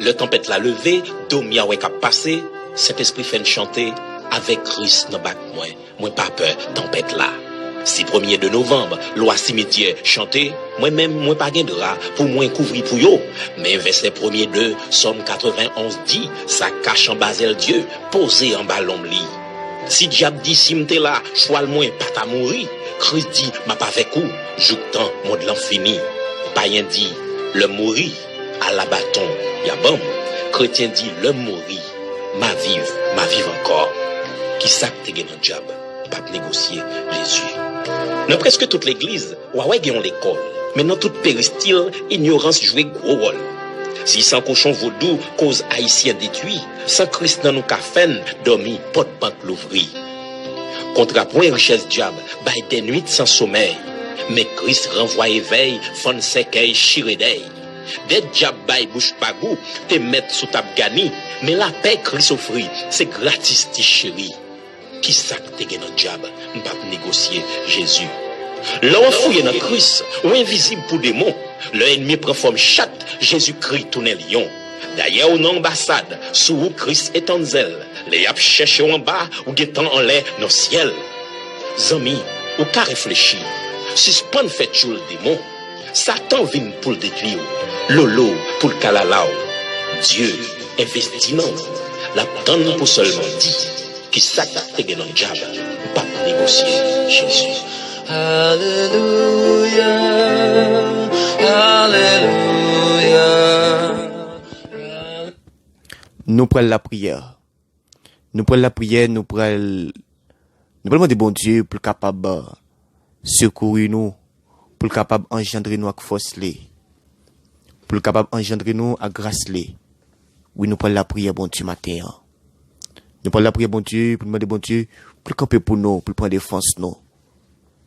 lè tanpèt la leve, do m ya wè k ap pase, Sentespri fè n chante, avèk Kris nan bak mwen, mwen pa pè tanpèt la. Si premye de novanm, lwa simityè chante, mwen menm, mwen pa gen dra pou mwen kouvri pou yo. Men vèsè premye de Sòm katrevenonz di, sa kach anba zèl Dye, poze anba lonm li. Si dyab di si m te la, chwal mwen pa ta mouri, Kris di, m ap avèk ou, jouktan mond lan fini. Payen di, lè m mouri, ala baton y a ban m. Kretyen di, lè m mouri, m a viv, m a viv ankò. Kisa k te gen nan dyab? M p ap negosye Jezi. Nan prèske tout legliz, w a wè gen yon lekòl, men nan tout peristil, inyorans jwe gwo wòl. Si san kochon vodou koz Ayisyen detwi, san Kris nan nou ka fè n dòmi pòt bank louvri. Kontra pwen richès dyab bay dè nwit san somèy, men Kris ranvwaye vèy fann sèkèy chire dèy. Dè dyab bay bouch pagou te mèt sou tab gani, men lapè Kris ofri se gratis ti cheri. Kisa k te gen nan dyab? M p ap negosye Jezi. Lè w ap fouye nan Kris, ou envizib pou demon. Lè ènmi pran fòm chat, Jezikri tounen lyon. Dayè ou nan anbasad, sou ou Kris etann zèl. Lè y ap chèche w anba, ou gentan anlè nan syèl. Zanmi, ou ka reflechi. Sispann fè tchoul demon. Satan vin pou l detwi w, lolo pou l kalala w. Dye envesti nan w. L ap tann pou sèlman di, kisa k te gen nan dyab? M p ap negosye Jezi. Alelouya, alelouya. Nou pral lapriyè. Nou pral lapriyè, nou pral, nou pral mande Bondye pou l kapab, euh, sekouri nou, pou l kapab anjandre nou ak fòs li, pou l kapab anjandre nou ak gras li. Wi, nou pral lapriyè Bondye maten an. Nou pral lapriyè Bondye, pou n mande Bondye pou l kanpe pou nou, pou l pran defans nou.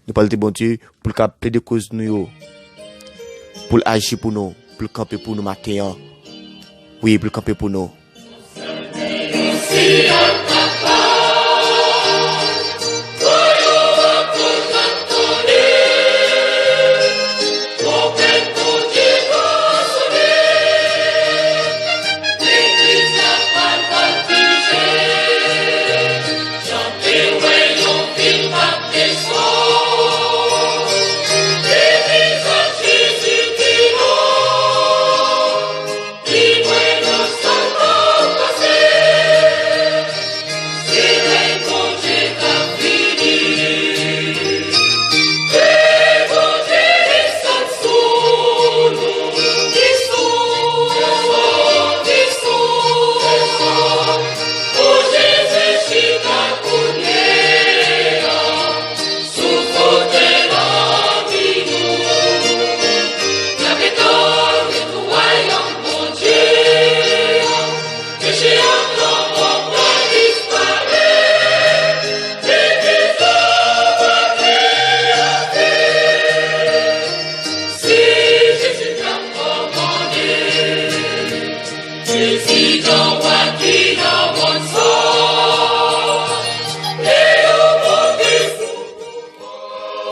Nou pral di Bondye pou l ka plede koz nou yo, pou l aji pou nou, pou l kanpe pou nou maten an. Wi, pou l kanpe pou nou.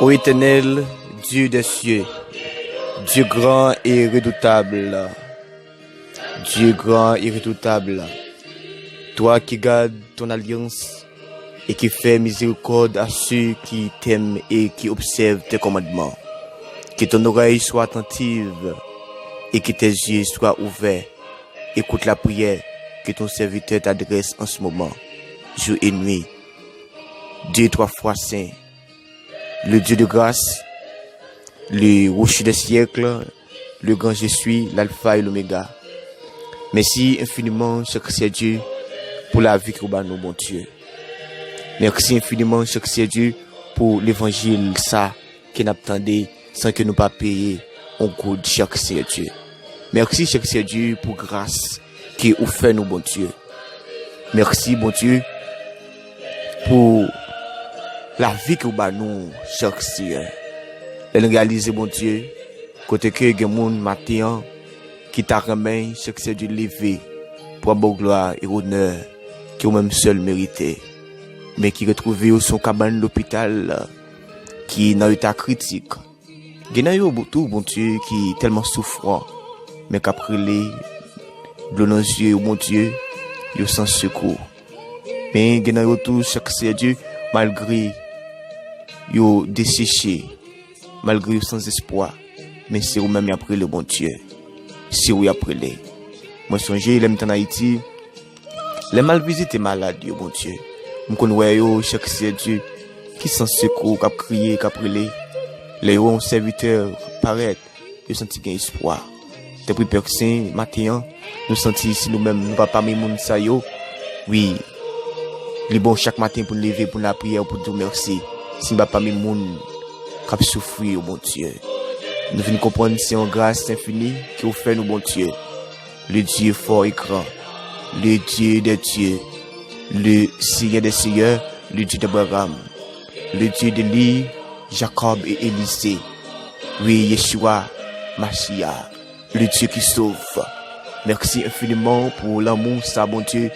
Ô Éternel, Dieu des cieux, Dieu grand et redoutable, Dieu grand et redoutable, Toi qui gardes ton alliance et qui fais miséricorde à ceux qui t'aiment et qui observent tes commandements. Que ton oreille soit attentive et que tes yeux soient ouverts. Écoute la prière que ton serviteur t'adresse en ce moment, jour et nuit. Deux, trois fois saint, le Dieu de grâce, le rocher des siècles, le grand je suis, l'alpha et l'oméga. Merci infiniment, cher Seigneur, pour la vie que vous nous, bon Dieu. Merci infiniment, cher Seigneur, pour l'évangile, ça, que nous attendons, sans que nous pas payer un coup de cher Seigneur. Merci, cher Seigneur, pour grâce que vous faites nous, bon Dieu. Mèsi, Bondye, pou lavi ke w ba nou, chak Seyè. Lè n reyalize, Bondye, kote ke gen moun maten an ki ta renmen, chak Seyè Dye, leve pou ap ba w glwa e onè ke ou menm sèl merite, men ki retwouve yo sou yon kabann lopital ki nan eta kritik. Gen nan yo tou, Bondye, ki tèlman soufran, men k ap rele, dlo nan zye yo, Bondye, yo san sekou. Men gen nan yo tou, chak Seyè Dye, malgre yo deseche, malgre yo san espwa, men se ou menm y ap rele, Bondye. Se ou y ap rele. Mwen sonje, lè m t ann Ayiti, lè m al vizite malad yo, Bondye, m konn wè yo, chak Seyè Dye, ki san sekou, k ap kriye, k ap rele. Lè yo wè yon sèvitè parèt, yo santi gen espwa. Tanpri, Pè Sen, maten an, nou santi si nou menm nou pa pami moun sa yo, wi, li bon chak maten pou n leve, pou n lapriyè, pou n di w mèsi. Si n pa pami moun k ap soufri yo, Bondye, nou vin konprann se yon gras enfini ke w fè nou, Bondye. Le Dieu fort et grand, le Dieu des dieux, le Seigneur des seigneurs, le Dieu d'Abraham, le Dieu d'Élie, Jacob et Élisée. Oui, Yeshua, Mashiach, le Dieu qui sauve. Mèsi enfiniman pou lanmou sa, Bondye.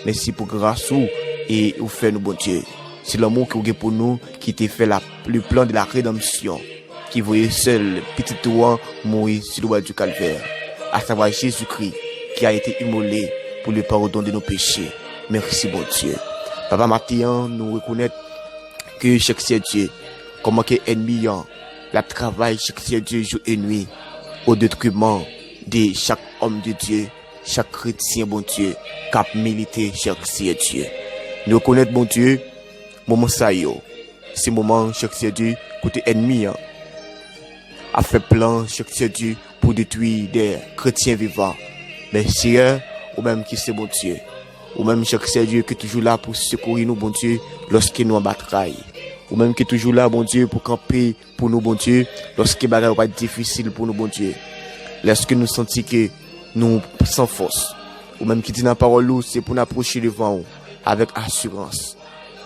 Mèsi pou gras ou e ou fè nou, Bondye. Se lanmou ke w gen pou nou ki te fè la, le plan de la rédemption, ki voye sèl Pitit ou an mouri sur le bois du Calvaire, à savoir Jésus-Christ, qui a été immolé pour le pardon de nos péchés. Mèsi, Bondye. Papa, maten an, nou rekonèt ke chak Seyè Dye, kòman ke ènmi an, l ap travay chak Seyè Dye, jou e nwi, o detriman de chak òm de Dye, chak kretyen, Bondye, k ap milite, chak Seyè Dye. Nou rekonèt, Bondye, moman sa yo, se moman, chak Seyè Dye, kote ènmi an ap fè plan, chak Seyè Dye, pou detwi de kretyen vivan. Men, Seyè, ou menm ki se Bondye, ou menm, chak Seyè Dye, ki toujou la pou sekouri nou, Bondye, lòske nou an batay. Ou menm ki toujou la, Bondye, pou kanpe pou nou, Bondye, lòske bagay yo pa difisil pou nou, Bondye. Lèske nou santi ke nou san fòs. Ou menm ki di nan pawòl ou, se pou n apwoche devan ou avèk asirans,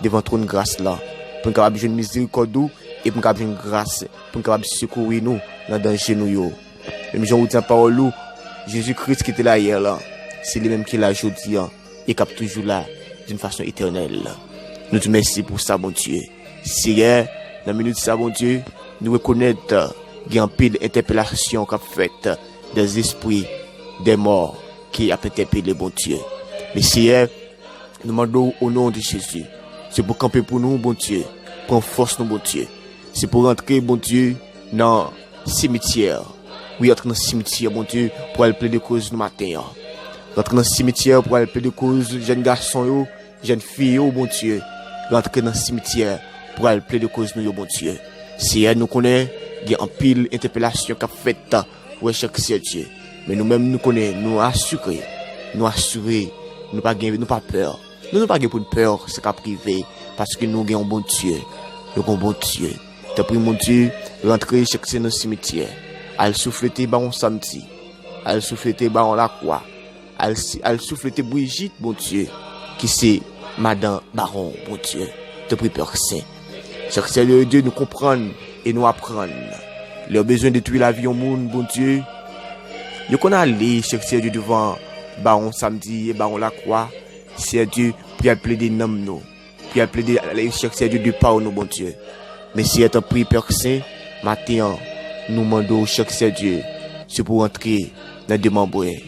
devan twòn gras la, pou n kapab jwenn mizerikòd ou e pou n kapab jwenn gras, pou n kapab sekouri nou nan danje nou yo. Menm jan ou di nan pawòl ou, Jezi Kris ki te la yè la, se li menm ki la jodi an e k ap toujou la d'une façon éternelle. Nou di mèsi pou sa, Bondye. Seyè, nan minit sa, Bondye, nou rekonèt, euh, gen anpil entèpelasyon k ap fèt, des esprits, des morts ki ap entèpele, Bondye. Men Seyè, nou mande w, o non de Jezi, se pou kanpe pou nou, Bondye, pran fòs nou, Bondye. Se pou rantre, Bondye, nan simityè. Wi, rantre nan simityè, Bondye, pou al plede koz nou maten an. Rantre nan simityè pou al plede koz jèn gason yo, jèn fi yo, Bondye, rantre nan simityè pou al plede koz nou yo, Bondye. Seyè, nou konnen gen anpil entèpelasyon k ap fèt pou chak Seyè Dye. Men nou menm, nou konnen, nou asire, nou asire, nou pa gen, nou pa pè. Nou, nou pa gen pou n pè sa k ap rive, paske nou gen yon Bondye. Nou gen yon Bondye. Tanpri, Bondye, rantre chak semèn nan simityè. Al souflete Bawon Samdi. Al souflete Bawon Lakwa. Al, si- al souflete Brijit, Bondye, ki se madan Bawon, Bondye. Tanpri, Pè Sen. Chak Seyè Dye, nou konprann e nou aprann. Lè yo bezwen detwi lavi yon moun, Bondye, yo konn ale chak Seyè Dye devan Bawon Samdi e Bawon Lakwa, Seyè Dye, pou y al plede nanm nou, pou y al plede chak Seyè Dye de pa w nou, Bondye. Men Seyè, tanpri, Pè Sen, maten an, nou mande w chak Seyè Dye, se pou w rantre nan demanbre,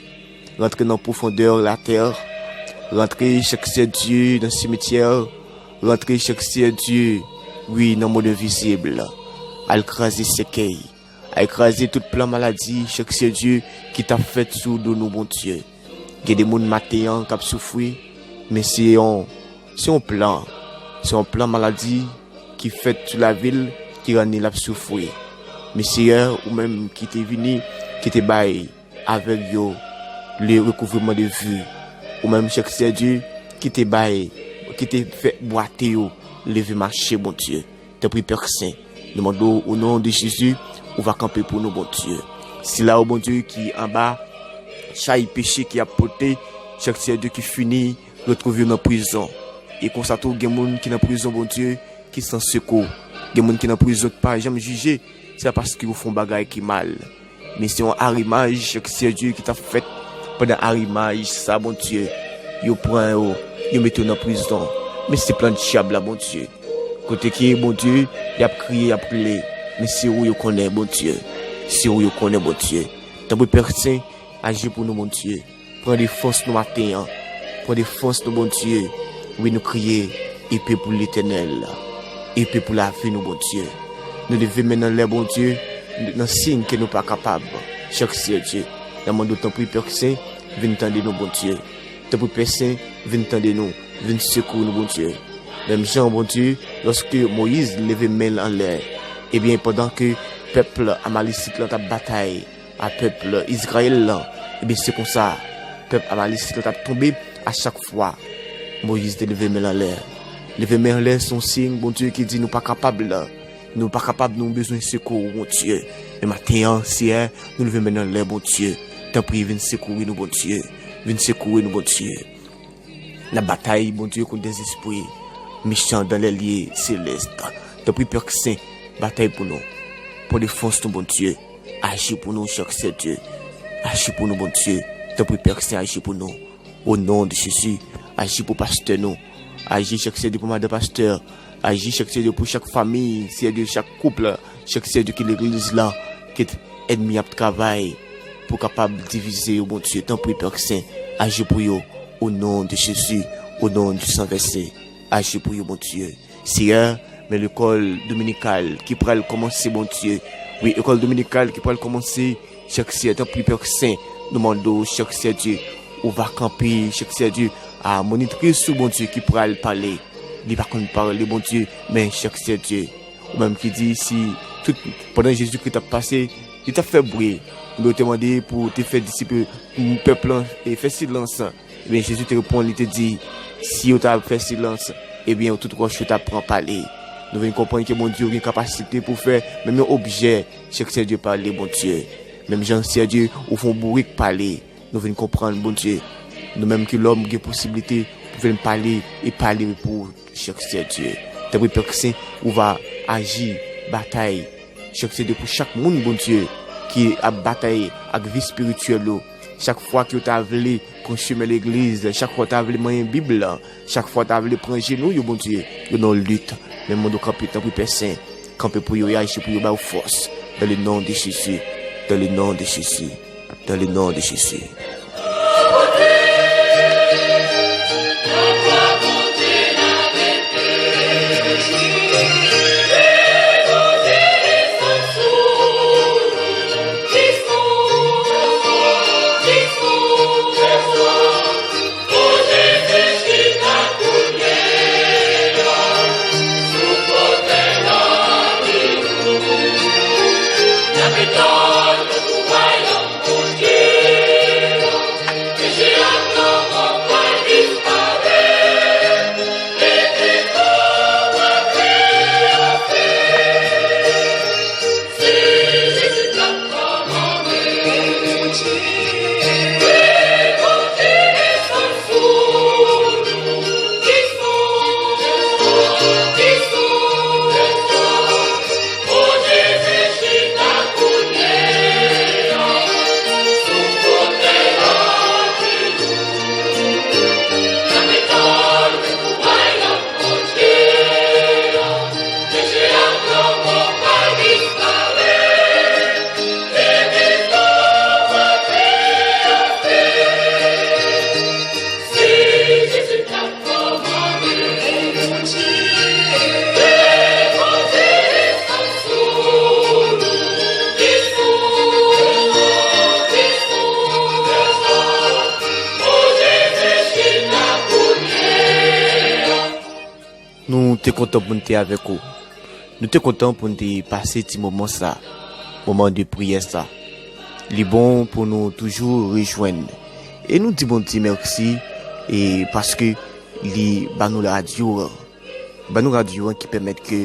rantre nan pwofondè latè, Rantre chak Seyè Dye nan simityè, rantre chak Seyè Dye, wi, nan mond envizib. Al kraze sèkèy, al kraze tout plan maladi, chak Seyè Dye, ki t ap fèt sou do nou, Bondye. Gen de moun maten an k ap soufri, men se yon, se yon plan, se yon plan maladi ki fèt sou lavi l, ki rann li l ap soufri. Men Seyè, ou menm ki te vini, ki te bay avèg yo le rekouvriman de vi. Ou menm chak Seyè Dye ki te bay, ki te fè bwate yo leve mache, Bondye. Tanpri, Pè Sen, nou mande w, o non de Jezi, ou va kanpe pou nou, Bondye. Sila yo, Bondye, ki anba chay peche ki ap pote, chak Seyè Dye ki fini retwouve yo nan prizon. E konsa tou, gen moun ki nan prizon, Bondye, ki san sekou. Gen moun ki nan prizon ki pa janm jije, se pa paske yo fè yon bagay ki mal. Men se yon arimaj, chak Seyè Dye, ki t ap fèt. Pandan arimaj sa, Bondye, yo pran yo, yo mete yo nan prizon. Men se plan dyab la, Bondye. Kote ke, Bondye, y ap kriye, y ap rele. Men se ou yo konnen, Bondye. Se ou yo konnen, Bondye. Tanpri, Pè Sen, aji pou nou, Bondye. Pran defans nou maten an. Pran defans nou, Bondye. Wi, nou kriye, epe pou Letènèl. Epe pou lavi nou, Bondye. Nou leve men n anlè, Bondye, nan siy ke nou pa kapab. Chak Seyè Dye, n ap mande w, tanpri, Pè Sen, vin tande nou, Bondye. Tanpri, Pè Sen, vin tande nou, vin sekou nou, Bondye. Menm jan, Bondye, lòske Moyiz leve men l anlè, ebyen, pandan ke pèp amalesit lan t ap batay, a pèp Izrayèl lan. Ebyen, se konsa, pèp amalesit lan t ap tonbe a chak fwa Moyiz te leve men l anlè. Leve men anlè se yon siy, Bondye, ki di nou pa kapab la. Nou pa kapab, nou bezwen sekou, Bondye. Men maten an, Seyè, nou leve men n anlè, Bondye. Tanpri, vin sekouri nou, Bondye. Vin sekouri nou, Bondye. N ap batay, Bondye, kont dèzespri mechan dan lèlye selès. Tanpri, Pè Sen, batay pou nou. Pran defans nou, Bondye. Aji pou nou, chak Seyè Dye. Aji pou nou, Bondye. Tanpri, Pè Sen, aji pou nou. O non de Jezi, aji pou pastè nou. Aji chak Seyè Dye pou madan pastè. Aji chak Seyè Dye pou chak fanmi, Seyè Dye chak koup, chak Seyè Dye ki legliz la, ke t-, ènmi ap travay pou kapab divize yo, Bondye. Tanpri, Pè Sen, aji pou yo. O non de Jezi, o non di san vèse, aji pou yo, Bondye. Seyè, men lekòl dominikal ki pral kòmanse, Bondye. Wi, lekòl dominikal ki pral kòmanse, chak Seyè, tanpri, Pè Sen, nou mande w, chak Seyè Dye, ou va kanpe, chak Seyè Dye, a monitris ou, Bondye, ki pral pale. Li pa konn pale, Bondye, men chak Seyè Dye. Ou menm ki di, si tout, pandan Jezikri t ap pase, li t ap fè bri. Men ou te mande pou te fè disip, pèp lan, e fè silans. Ebyen, Jezi te reponn, li te di, si yo ta fè silans, ebyen, tout wòch yo ta pran pale. Nou vin konprann ke Bondye, ou gen kapasite pou fè menm yon objè, chak Seyè Dye, pale, Bondye. Menm jan, Seyè Dye, ou fè yon bourik pale. Nou vin konprann, Bondye, nou menm ki lòm gen posiblite pou vin pale e pale pou chak Seyè Dye. Tanpri, Pè Sen, ou va aji, batay, chak Seyè Dye, pou chak moun, Bondye, ki ap batay ak vi espirityèl yo. Chak fwa ke yo ta vle pran chemen legliz, chak fwa yo ta vle manyen Bib la, chak fwa yo ta vle pran jenou yo, Bondye, yo nan lit. Men mande w kanpe, tanpri, Pè Sen, kanpe pou yo e aji pou yo, ba yo fòs. Dans le nom de Jésus, dans le nom de Jésus, dans le nom de Jésus. Nou te kontan pou n te avèk ou. Nou te kontan pou n te pase ti moman sa, moman de priyè sa. Li bon pou nou toujou rejwenn. E nou di Bondye mèsi, e paske li ba nou radyo an. Ban nou radyo an ki pèmèt ke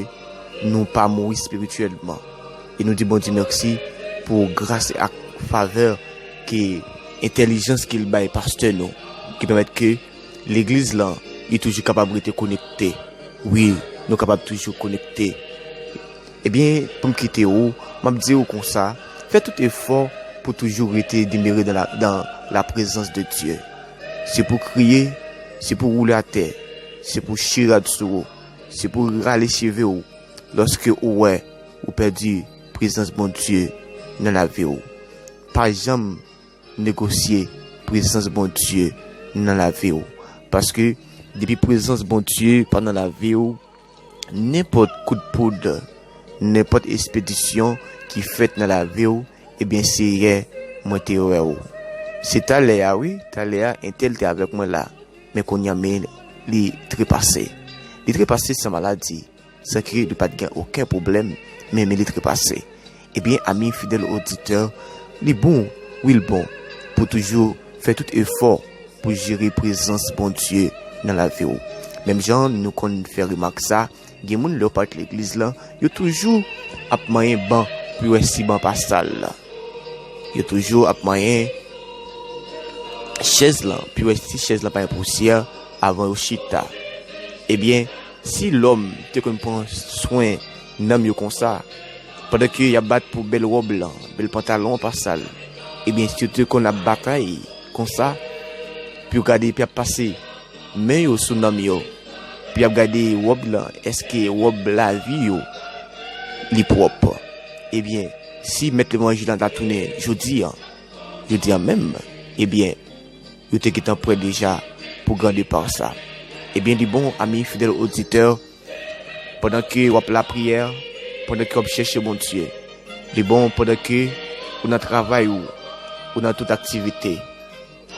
nou pa mouri espirityèlman. E nou di Bondye mèsi pou gras ak favè ke entèlijans ke l bay pastè nou, ki pèmèt ke legliz lan, li toujou kapab rete konekte. Wi, nou kapab toujou konekte. Ebyen, pou m kite ou, m ap di ou konsa, fè tout efò pou toujou rete demere dan la, dan la prezans de Dye. Se pou kriye, se pou woule atè, se pou chire rad sou ou, se pou rale cheve w lòske ou wè ou pèdi prezans Bondye nan lavi w. Pa janm negosye prezans Bondye nan lavi w. Paske depi prezans Bondye pa nan lavi w, nenpòt kout poud, nenpòt espedisyon ki fèt nan lavi w, ebyen, Seyè, mwen te wè w. Se talè a, wi, talè a, entèl te avèk mwen la. Men kounye a, men li trepase. Li trepase san maladi, san ke li pa t gen okenn pwoblèm, men, men li trepase. Ebyen, ami fidèl oditè, li bon, wi, l bon, pou toujou fè tout efò pou jere prezans Bondye nan lavi w. Menm jan nou konn fè remak sa, gen moun lè yo parèt legliz lan, yo toujou ap manyen ban pou yo wè si ban pa sal. Yo toujou ap manyen chèz lan pou yo wè si chèz lan pa gen pousyè avan yo chita. Ebyen, si lòm te konn pran swen nanm yo konsa, pandan ke y ap bat pou bèl wòb lan, bèl pantalon an pa sal, ebyen, si yo te konn ap batay konsa, pou yo gade, pou y ap pase men yo sou nanm yo, pou y ap gade wòb lan, èske wòb lavi yo, li pwòp. Ebyen, si mèt levanjil lan ta tounen jodi an, jodi an menm, ebyen, yo te gentan prè deja pou gran depa sa. Ebyen, li bon, ami fidèl oditè, pandan ke w ap lapriyè, pandan ke w ap chèche Bondye, li bon pandan ke ou nan travay ou, ou nan tout aktivite,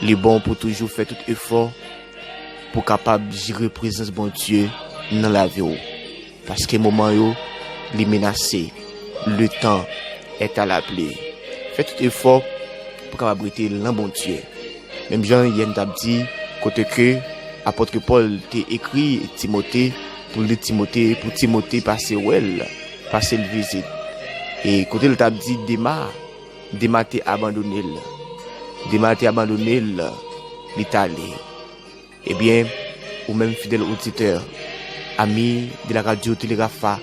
li bon pou toujou fè tout efò pou kapab jere prezans Bondye nan lavi w. Paske moman yo, li menase. Le temps est à la pluie. Fè tout efò pou kapab rete lan Bondye. Menm jan yè n t ap di, kote ke apòt Pòl te ekri Timote, pou li Timote, pou Timote pase wè l, pase l vizit. E kote l t ap di Dema, Dema te abandone l. Dema te abandone l, li t ale. Ebyen, ou menm fidèl oditè, ami de la radio Télé Rafa,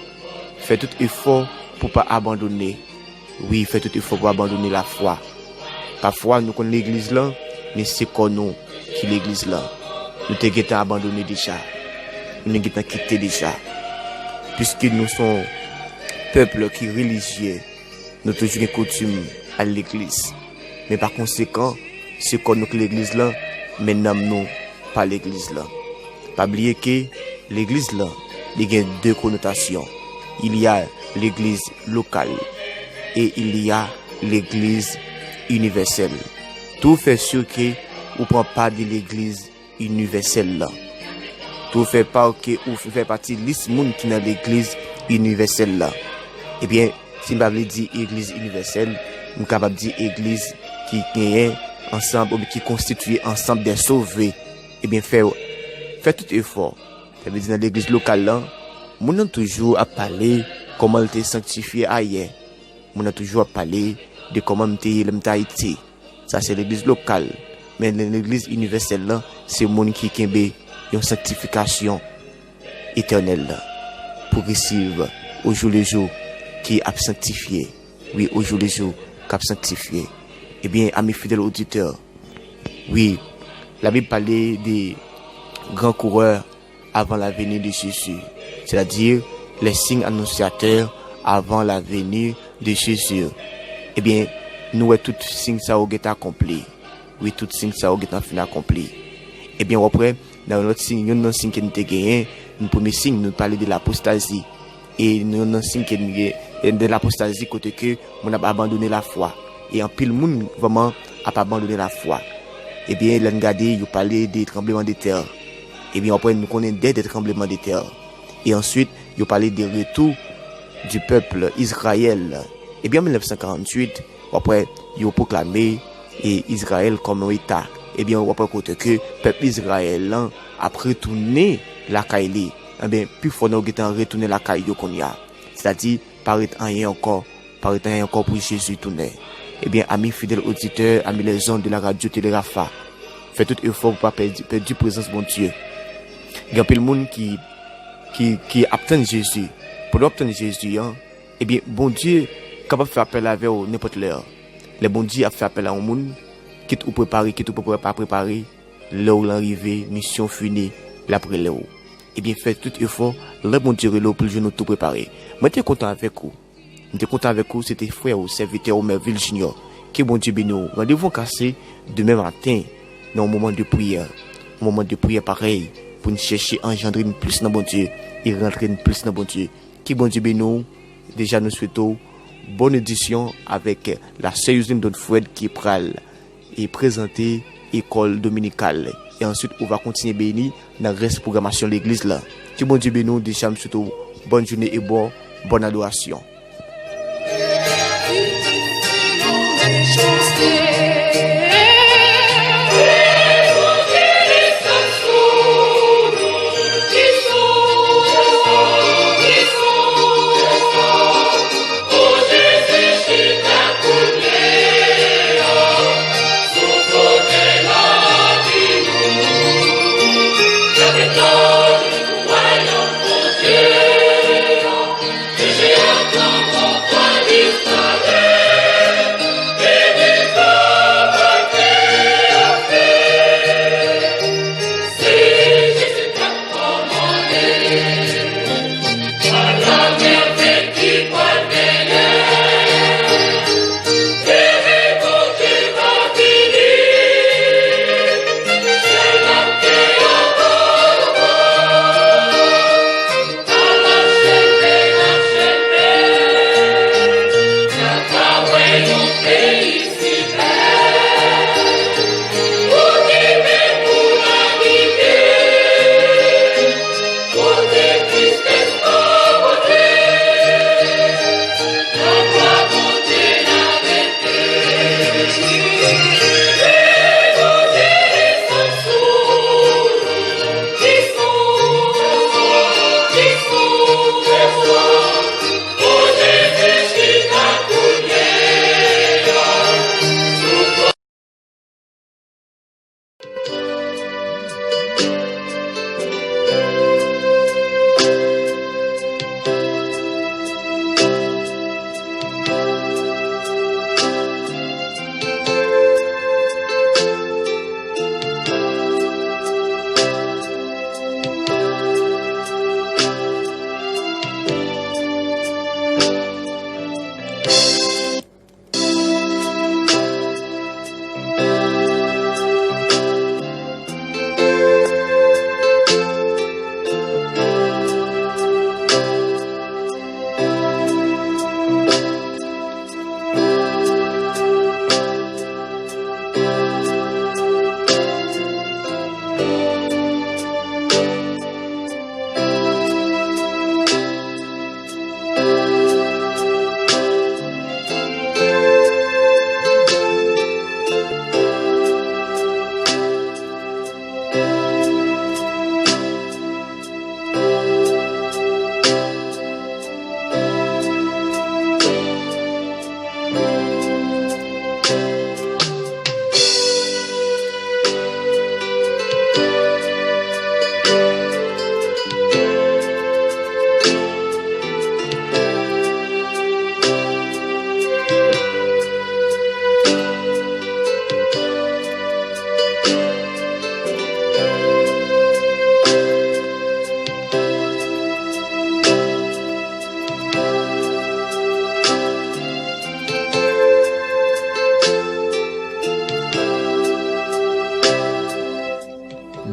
fè tout efò pou pa abandone. Wi, fè tout efò pou abandone lafwa. Pafwa, nou konn legliz lan, men se kò nou ki legliz lan. Nou te gentan abandone deja. Nou te gentan kite deja. Piske nou se yon pèp ki relijye, nou toujou gen koutim al legliz. Men pa konsekan, se kò nou ki legliz lan, men nanm nou pa legliz lan. Pa bliye ke legliz lan, li gen de konotasyon. Il y a l'église locale et il y a l'église universelle. Tou fè si ke ou pran pa de legliz inivèsèl lan. Tou fè pa ke ou fè pati lis moun ki nan legliz inivèsèl lan. Ebyen, si m pa vle di egliz inivèsèl, m kapab di egliz ki genyen ansanm oubyen ki konstitiye ansanm dè sove. Ebyen, fè, fè tout efò. Sa vle di nan legliz lokal lan, moun nan toujou ap pale kòman l te sanktifye ayè. Moun nan toujou ap pale de kòman m te ye lè m t Ayiti. Sa se legliz lokal. Men legliz inivèsèl lan, se moun ki kenbe yon sanktifikasyon etènèl, pwogresiv, ojou le jou, ki ap sanktifye. Wi, ojou le jou, k ap sanktifye. Ebyen, ami fidèl oditè, wi, Labib pale de gran kourè avan la venue de Jésus, c'est-à-dire les signes annonciateurs avant la venue de Jésus. Ebyen, nou wè tout siy sa yo gentan akonpli. Wi, tout siy sa yo gentan fin akonpli. Ebyen, w ap wè, nan yon lòt siy, youn nan siy ke nou te genyen, yon premye siy, nou pale de lapostazi. E youn nan siy ke nou gen, de lapostazi kote ke moun ap abandone lafwa. E anpil moun vrèman ap abandone lafwa. Ebyen, lè n gade, yo pale de tranbleman de tè. Ebyen, w ap wè, nou konnen de, de tranbleman de tè. E answit, yo pale de retou du peuple Israël. Ebyen, an mil nèf san karanntuit, w ap wè, yo pwoklame e Izrayèl kòm yon eta. Ebyen, w ap wè kote ke pèp Izrayèl lan ap retounen lakay li. Ebyen, pifò nan yo gentan retounen lakay yo kounye a. Sètadi, pa ret anyen ankò, pa ret anyen ankò pou Jezi tounen. Ebyen, ami fidèl oditè, ami les ondes de la radio Télé Rafa, fè tout efò pou pa pèdi, pèdi prezans Bondye. Gen anpil moun ki, ki, ki ap tann Jezi. Pandan w ap tann Jezi an, ebyen, Bondye kapab fè apèl avè w nenpòt lè. Lè Bondye ap fè apèl a yon moun, kit ou prepare, kit ou pa, pa prepare, lè w lan rive, misyon fini, l ap rele w. Ebyen, fè tout efò, lè Bondye rele w pou l jwenn ou tou prepare. Mwen te kontan avèk ou. Mwen te kontan avèk ou, se te frè ou, sèvitè ou, Mervil Junior. Ke Bondye beni w. Randevou an kase demen maten, nan yon moman de priyè. Yon moman de priyè parèy, pou n chèche anjandre n plis nan Bondye, e rantre n plis nan Bondye. Ke Bondye beni w. Deja, nou swete w bòn edisyon avèk la sè Yuseline Donfred ki pral e prezante ekòl dominikal. E answit, ou va kontinye beni nan rès pwogramasyon legliz la. Ke Bondye beni w, deja m swete w bòn jounen e bò, bòn adorasyon.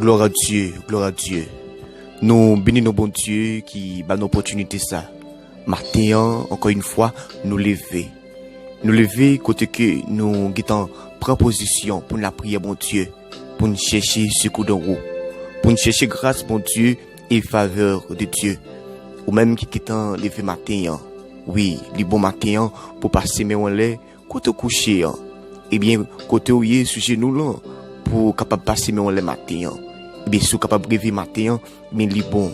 Gloire à Dieu, gloire à Dieu. Nou beni non Bondye ki ba nou opòtinite sa. Maten an, ankò yon fwa, nou leve. Nou leve kote ke nou gentan pran pozisyon pou n lapriyè Bondye, pou n chèche sekou dan ou, pou n chèche gras Bondye e favè de Dye. Ou menm ki gentan leve maten an, wi, li bon maten an pou pase men w anlè kote w kouche an. Ebyen, kote w ye sou jenou w lan, pou w kapab pase men w anlè maten an. Ebyen, si w kapab reve maten an, ebyen, li bon.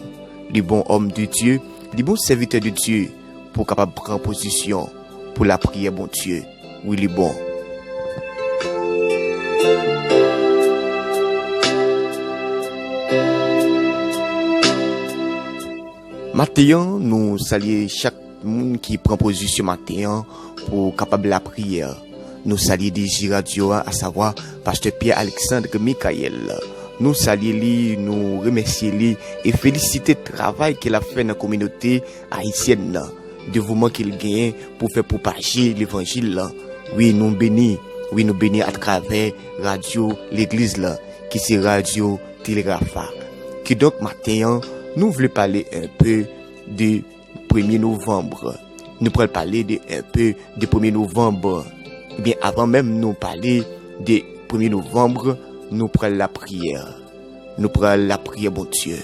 Li bon, òm de Dye, li bon, sèvitè de Dye, pou w kapab pran pozisyon pou lapriyè Bondye. Wi, li bon. Maten an, nou salye chak moun ki pran pozisyon maten an pou kapab lapriyè. Nou salye D J radyo a, asavwa Pastè Pierre Alexandre Michael. Nou salye li, nou remèsye li e felisite travay ke l ap fè nan kominote ayisyèn nan, devouman ke l genyen pou fè pwopaje levanjil lan. Wi, nou beni, wi, nou beni atravè radyo legliz lan, ki se radyo Telerafa. Kidonk, maten an, nou vle pale enpe de premye novanm. Nou pral pale de enpe de premye novanm. Ebyen, avan menm nou pale de premye novanm, nou pral lapriyè. Nou pral lapriyè Bondye.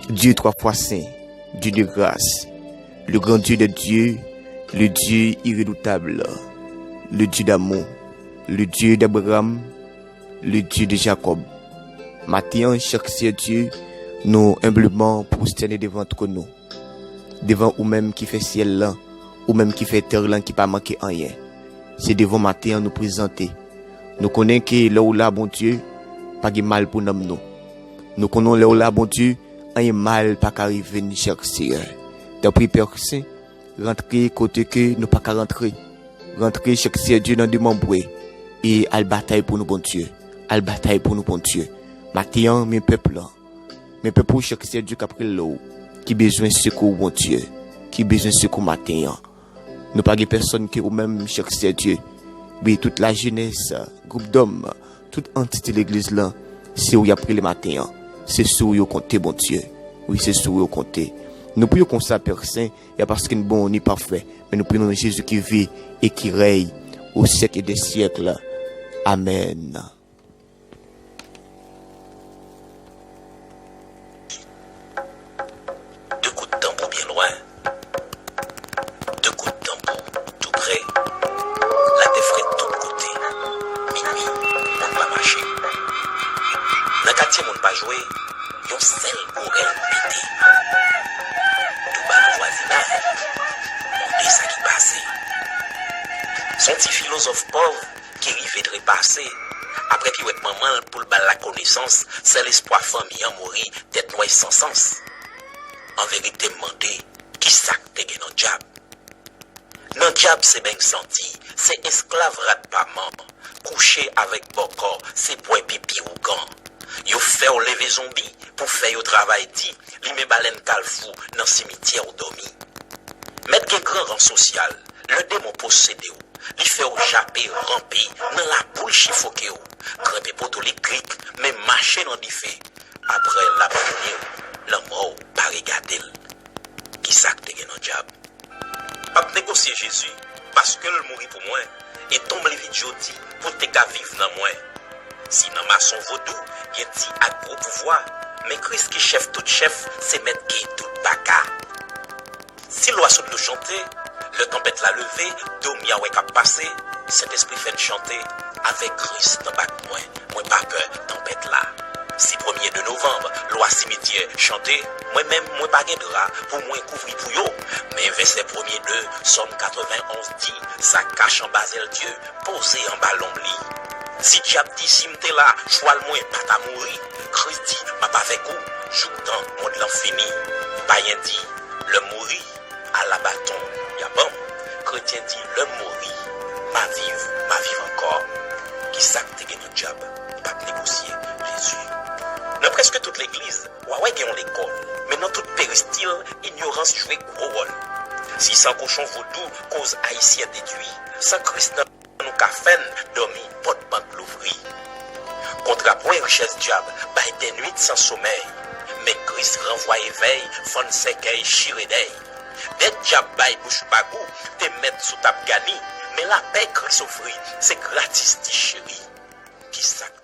Dieu trois fois saint, Dieu de grâce, le grand Dieu des dieux, le Dieu irredoutable, le Dieu d'amour, le Dieu d'Abraham, le Dieu de Jacob. Maten an, chak Seyè Dye, nou enbleman pwostène devan twòn ou, devan ou menm ki fè syèl lan, ou menm ki fè tè lan ki pa manke anyen. Se devan maten an nou prezante. Nou konnen ke lè w la, Bondye, pa gen mal pou nanm nou. Nou konnen lè w la, Bondye, anyen mal pa ka rive n, chak Seyè. Tanpri, Pè Sen, rantre kote ke nou pa ka rantre. Rantre chak Seyè Dye nan demanbre e al batay pou nou, Bondye. Al batay pou nou, Bondye. Maten an, men pèp lan. Men pèp ou, chak Seyè Dye k ap rele w, ki bezwen sekou, Bondye, ki bezwen sekou maten an. Nou pa gen pèsonn ke ou menm, chak Seyè Dye. Wi, tout lajenès, gwoup dòm, tout antite legliz lan, se ou y ap rele maten an. Se sou ou yo konte, Bondye. Wi, se sou ou yo konte. Nou priye konsa, Pè Sen, e pa paske n bon ni pafè, men nou priye nan non Jezi ki viv e ki rèy o syèk e dè syèk. Amèn. De kout tanbou byen lwen, de kout tanbou tou pre. Latè frèt tout kote. Minui, moun pa mache. Nan katye moun pa jwe, yon sèl orèl pete. Douba nan vwazinaj, mande sa ki pase. S on ti filozòf pòv ki rive trepase. Apre piwèt manman l pou l ba l lakonesans, sèl espwa fanmi an mouri, tèt nwè san sans. An verite, m mande, kisa k te gen nan dyab? Nan dyab se beng santi, se esklav rat pa man, kouche avèk bòkò, se bwè pipi ougan. Yo fè w leve zonbi pou fè yo travay di, limen balèn kalfou nan simityè w dòmi. Mèt gen gran ran sosyal, lè demon posede w, li fè w jape, ranpe nan laboul chifoke w, grenpe poto elektrik, men mache nan dife. Apre l ap pini w, lanmò w pa regade l. Kisa k te gen nan dyab? M ap negosye Jezi, paske l mouri pou mwen, e tonm li vid jodi pou l te ka viv nan mwen. Si nan mason vodou gen ti ak gwo pouvwa, men Kris ki chèf tout chèf, se mèt geye tout baka. Si lwa sot nou chante, lè tanpèt la leve, do m ya wè k ap pase, Sentespri fè n chante, avèk Kris nan bak mwen, mwen pa pè tanpèt la. Si premye de novanm, lwa simityè chante, mwen menm mwen pa gen dra pou mwen kouvri pou yo. Men vèsè premye de Sòm katrevenn onz di, sa k kache anba zèl Dye, poze anba lonm li. Si dyab di si m te la, chwal mwen pa ta mouri. Kris di, m ap avèk ou jouktan mond lan fini. Payen di, lè m mouri, ala baton y a ban m. Kretyen di, lè m mouri, m a viv, m a viv ankò. Kisa k te gen nan dyab? Li pa t negosye, Jezi. Nan prèske tout legliz, w a wè gen yon lekòl, men nan tout peristil, inyorans jwe gwo wòl. Si san kochon vodou koz ayisyen detwi, san Kris nan nou ka fè n dòmi pòt bank louvri. Kontra pwen richès dyab bay dè nwit san somèy, men Kris ranvwaye vèy fann sèkèy chire dèy. Dè dyab bay bouch bagou te mèt sou tab gani, men lapè Kris ofri se gratis ti cheri. Kisa k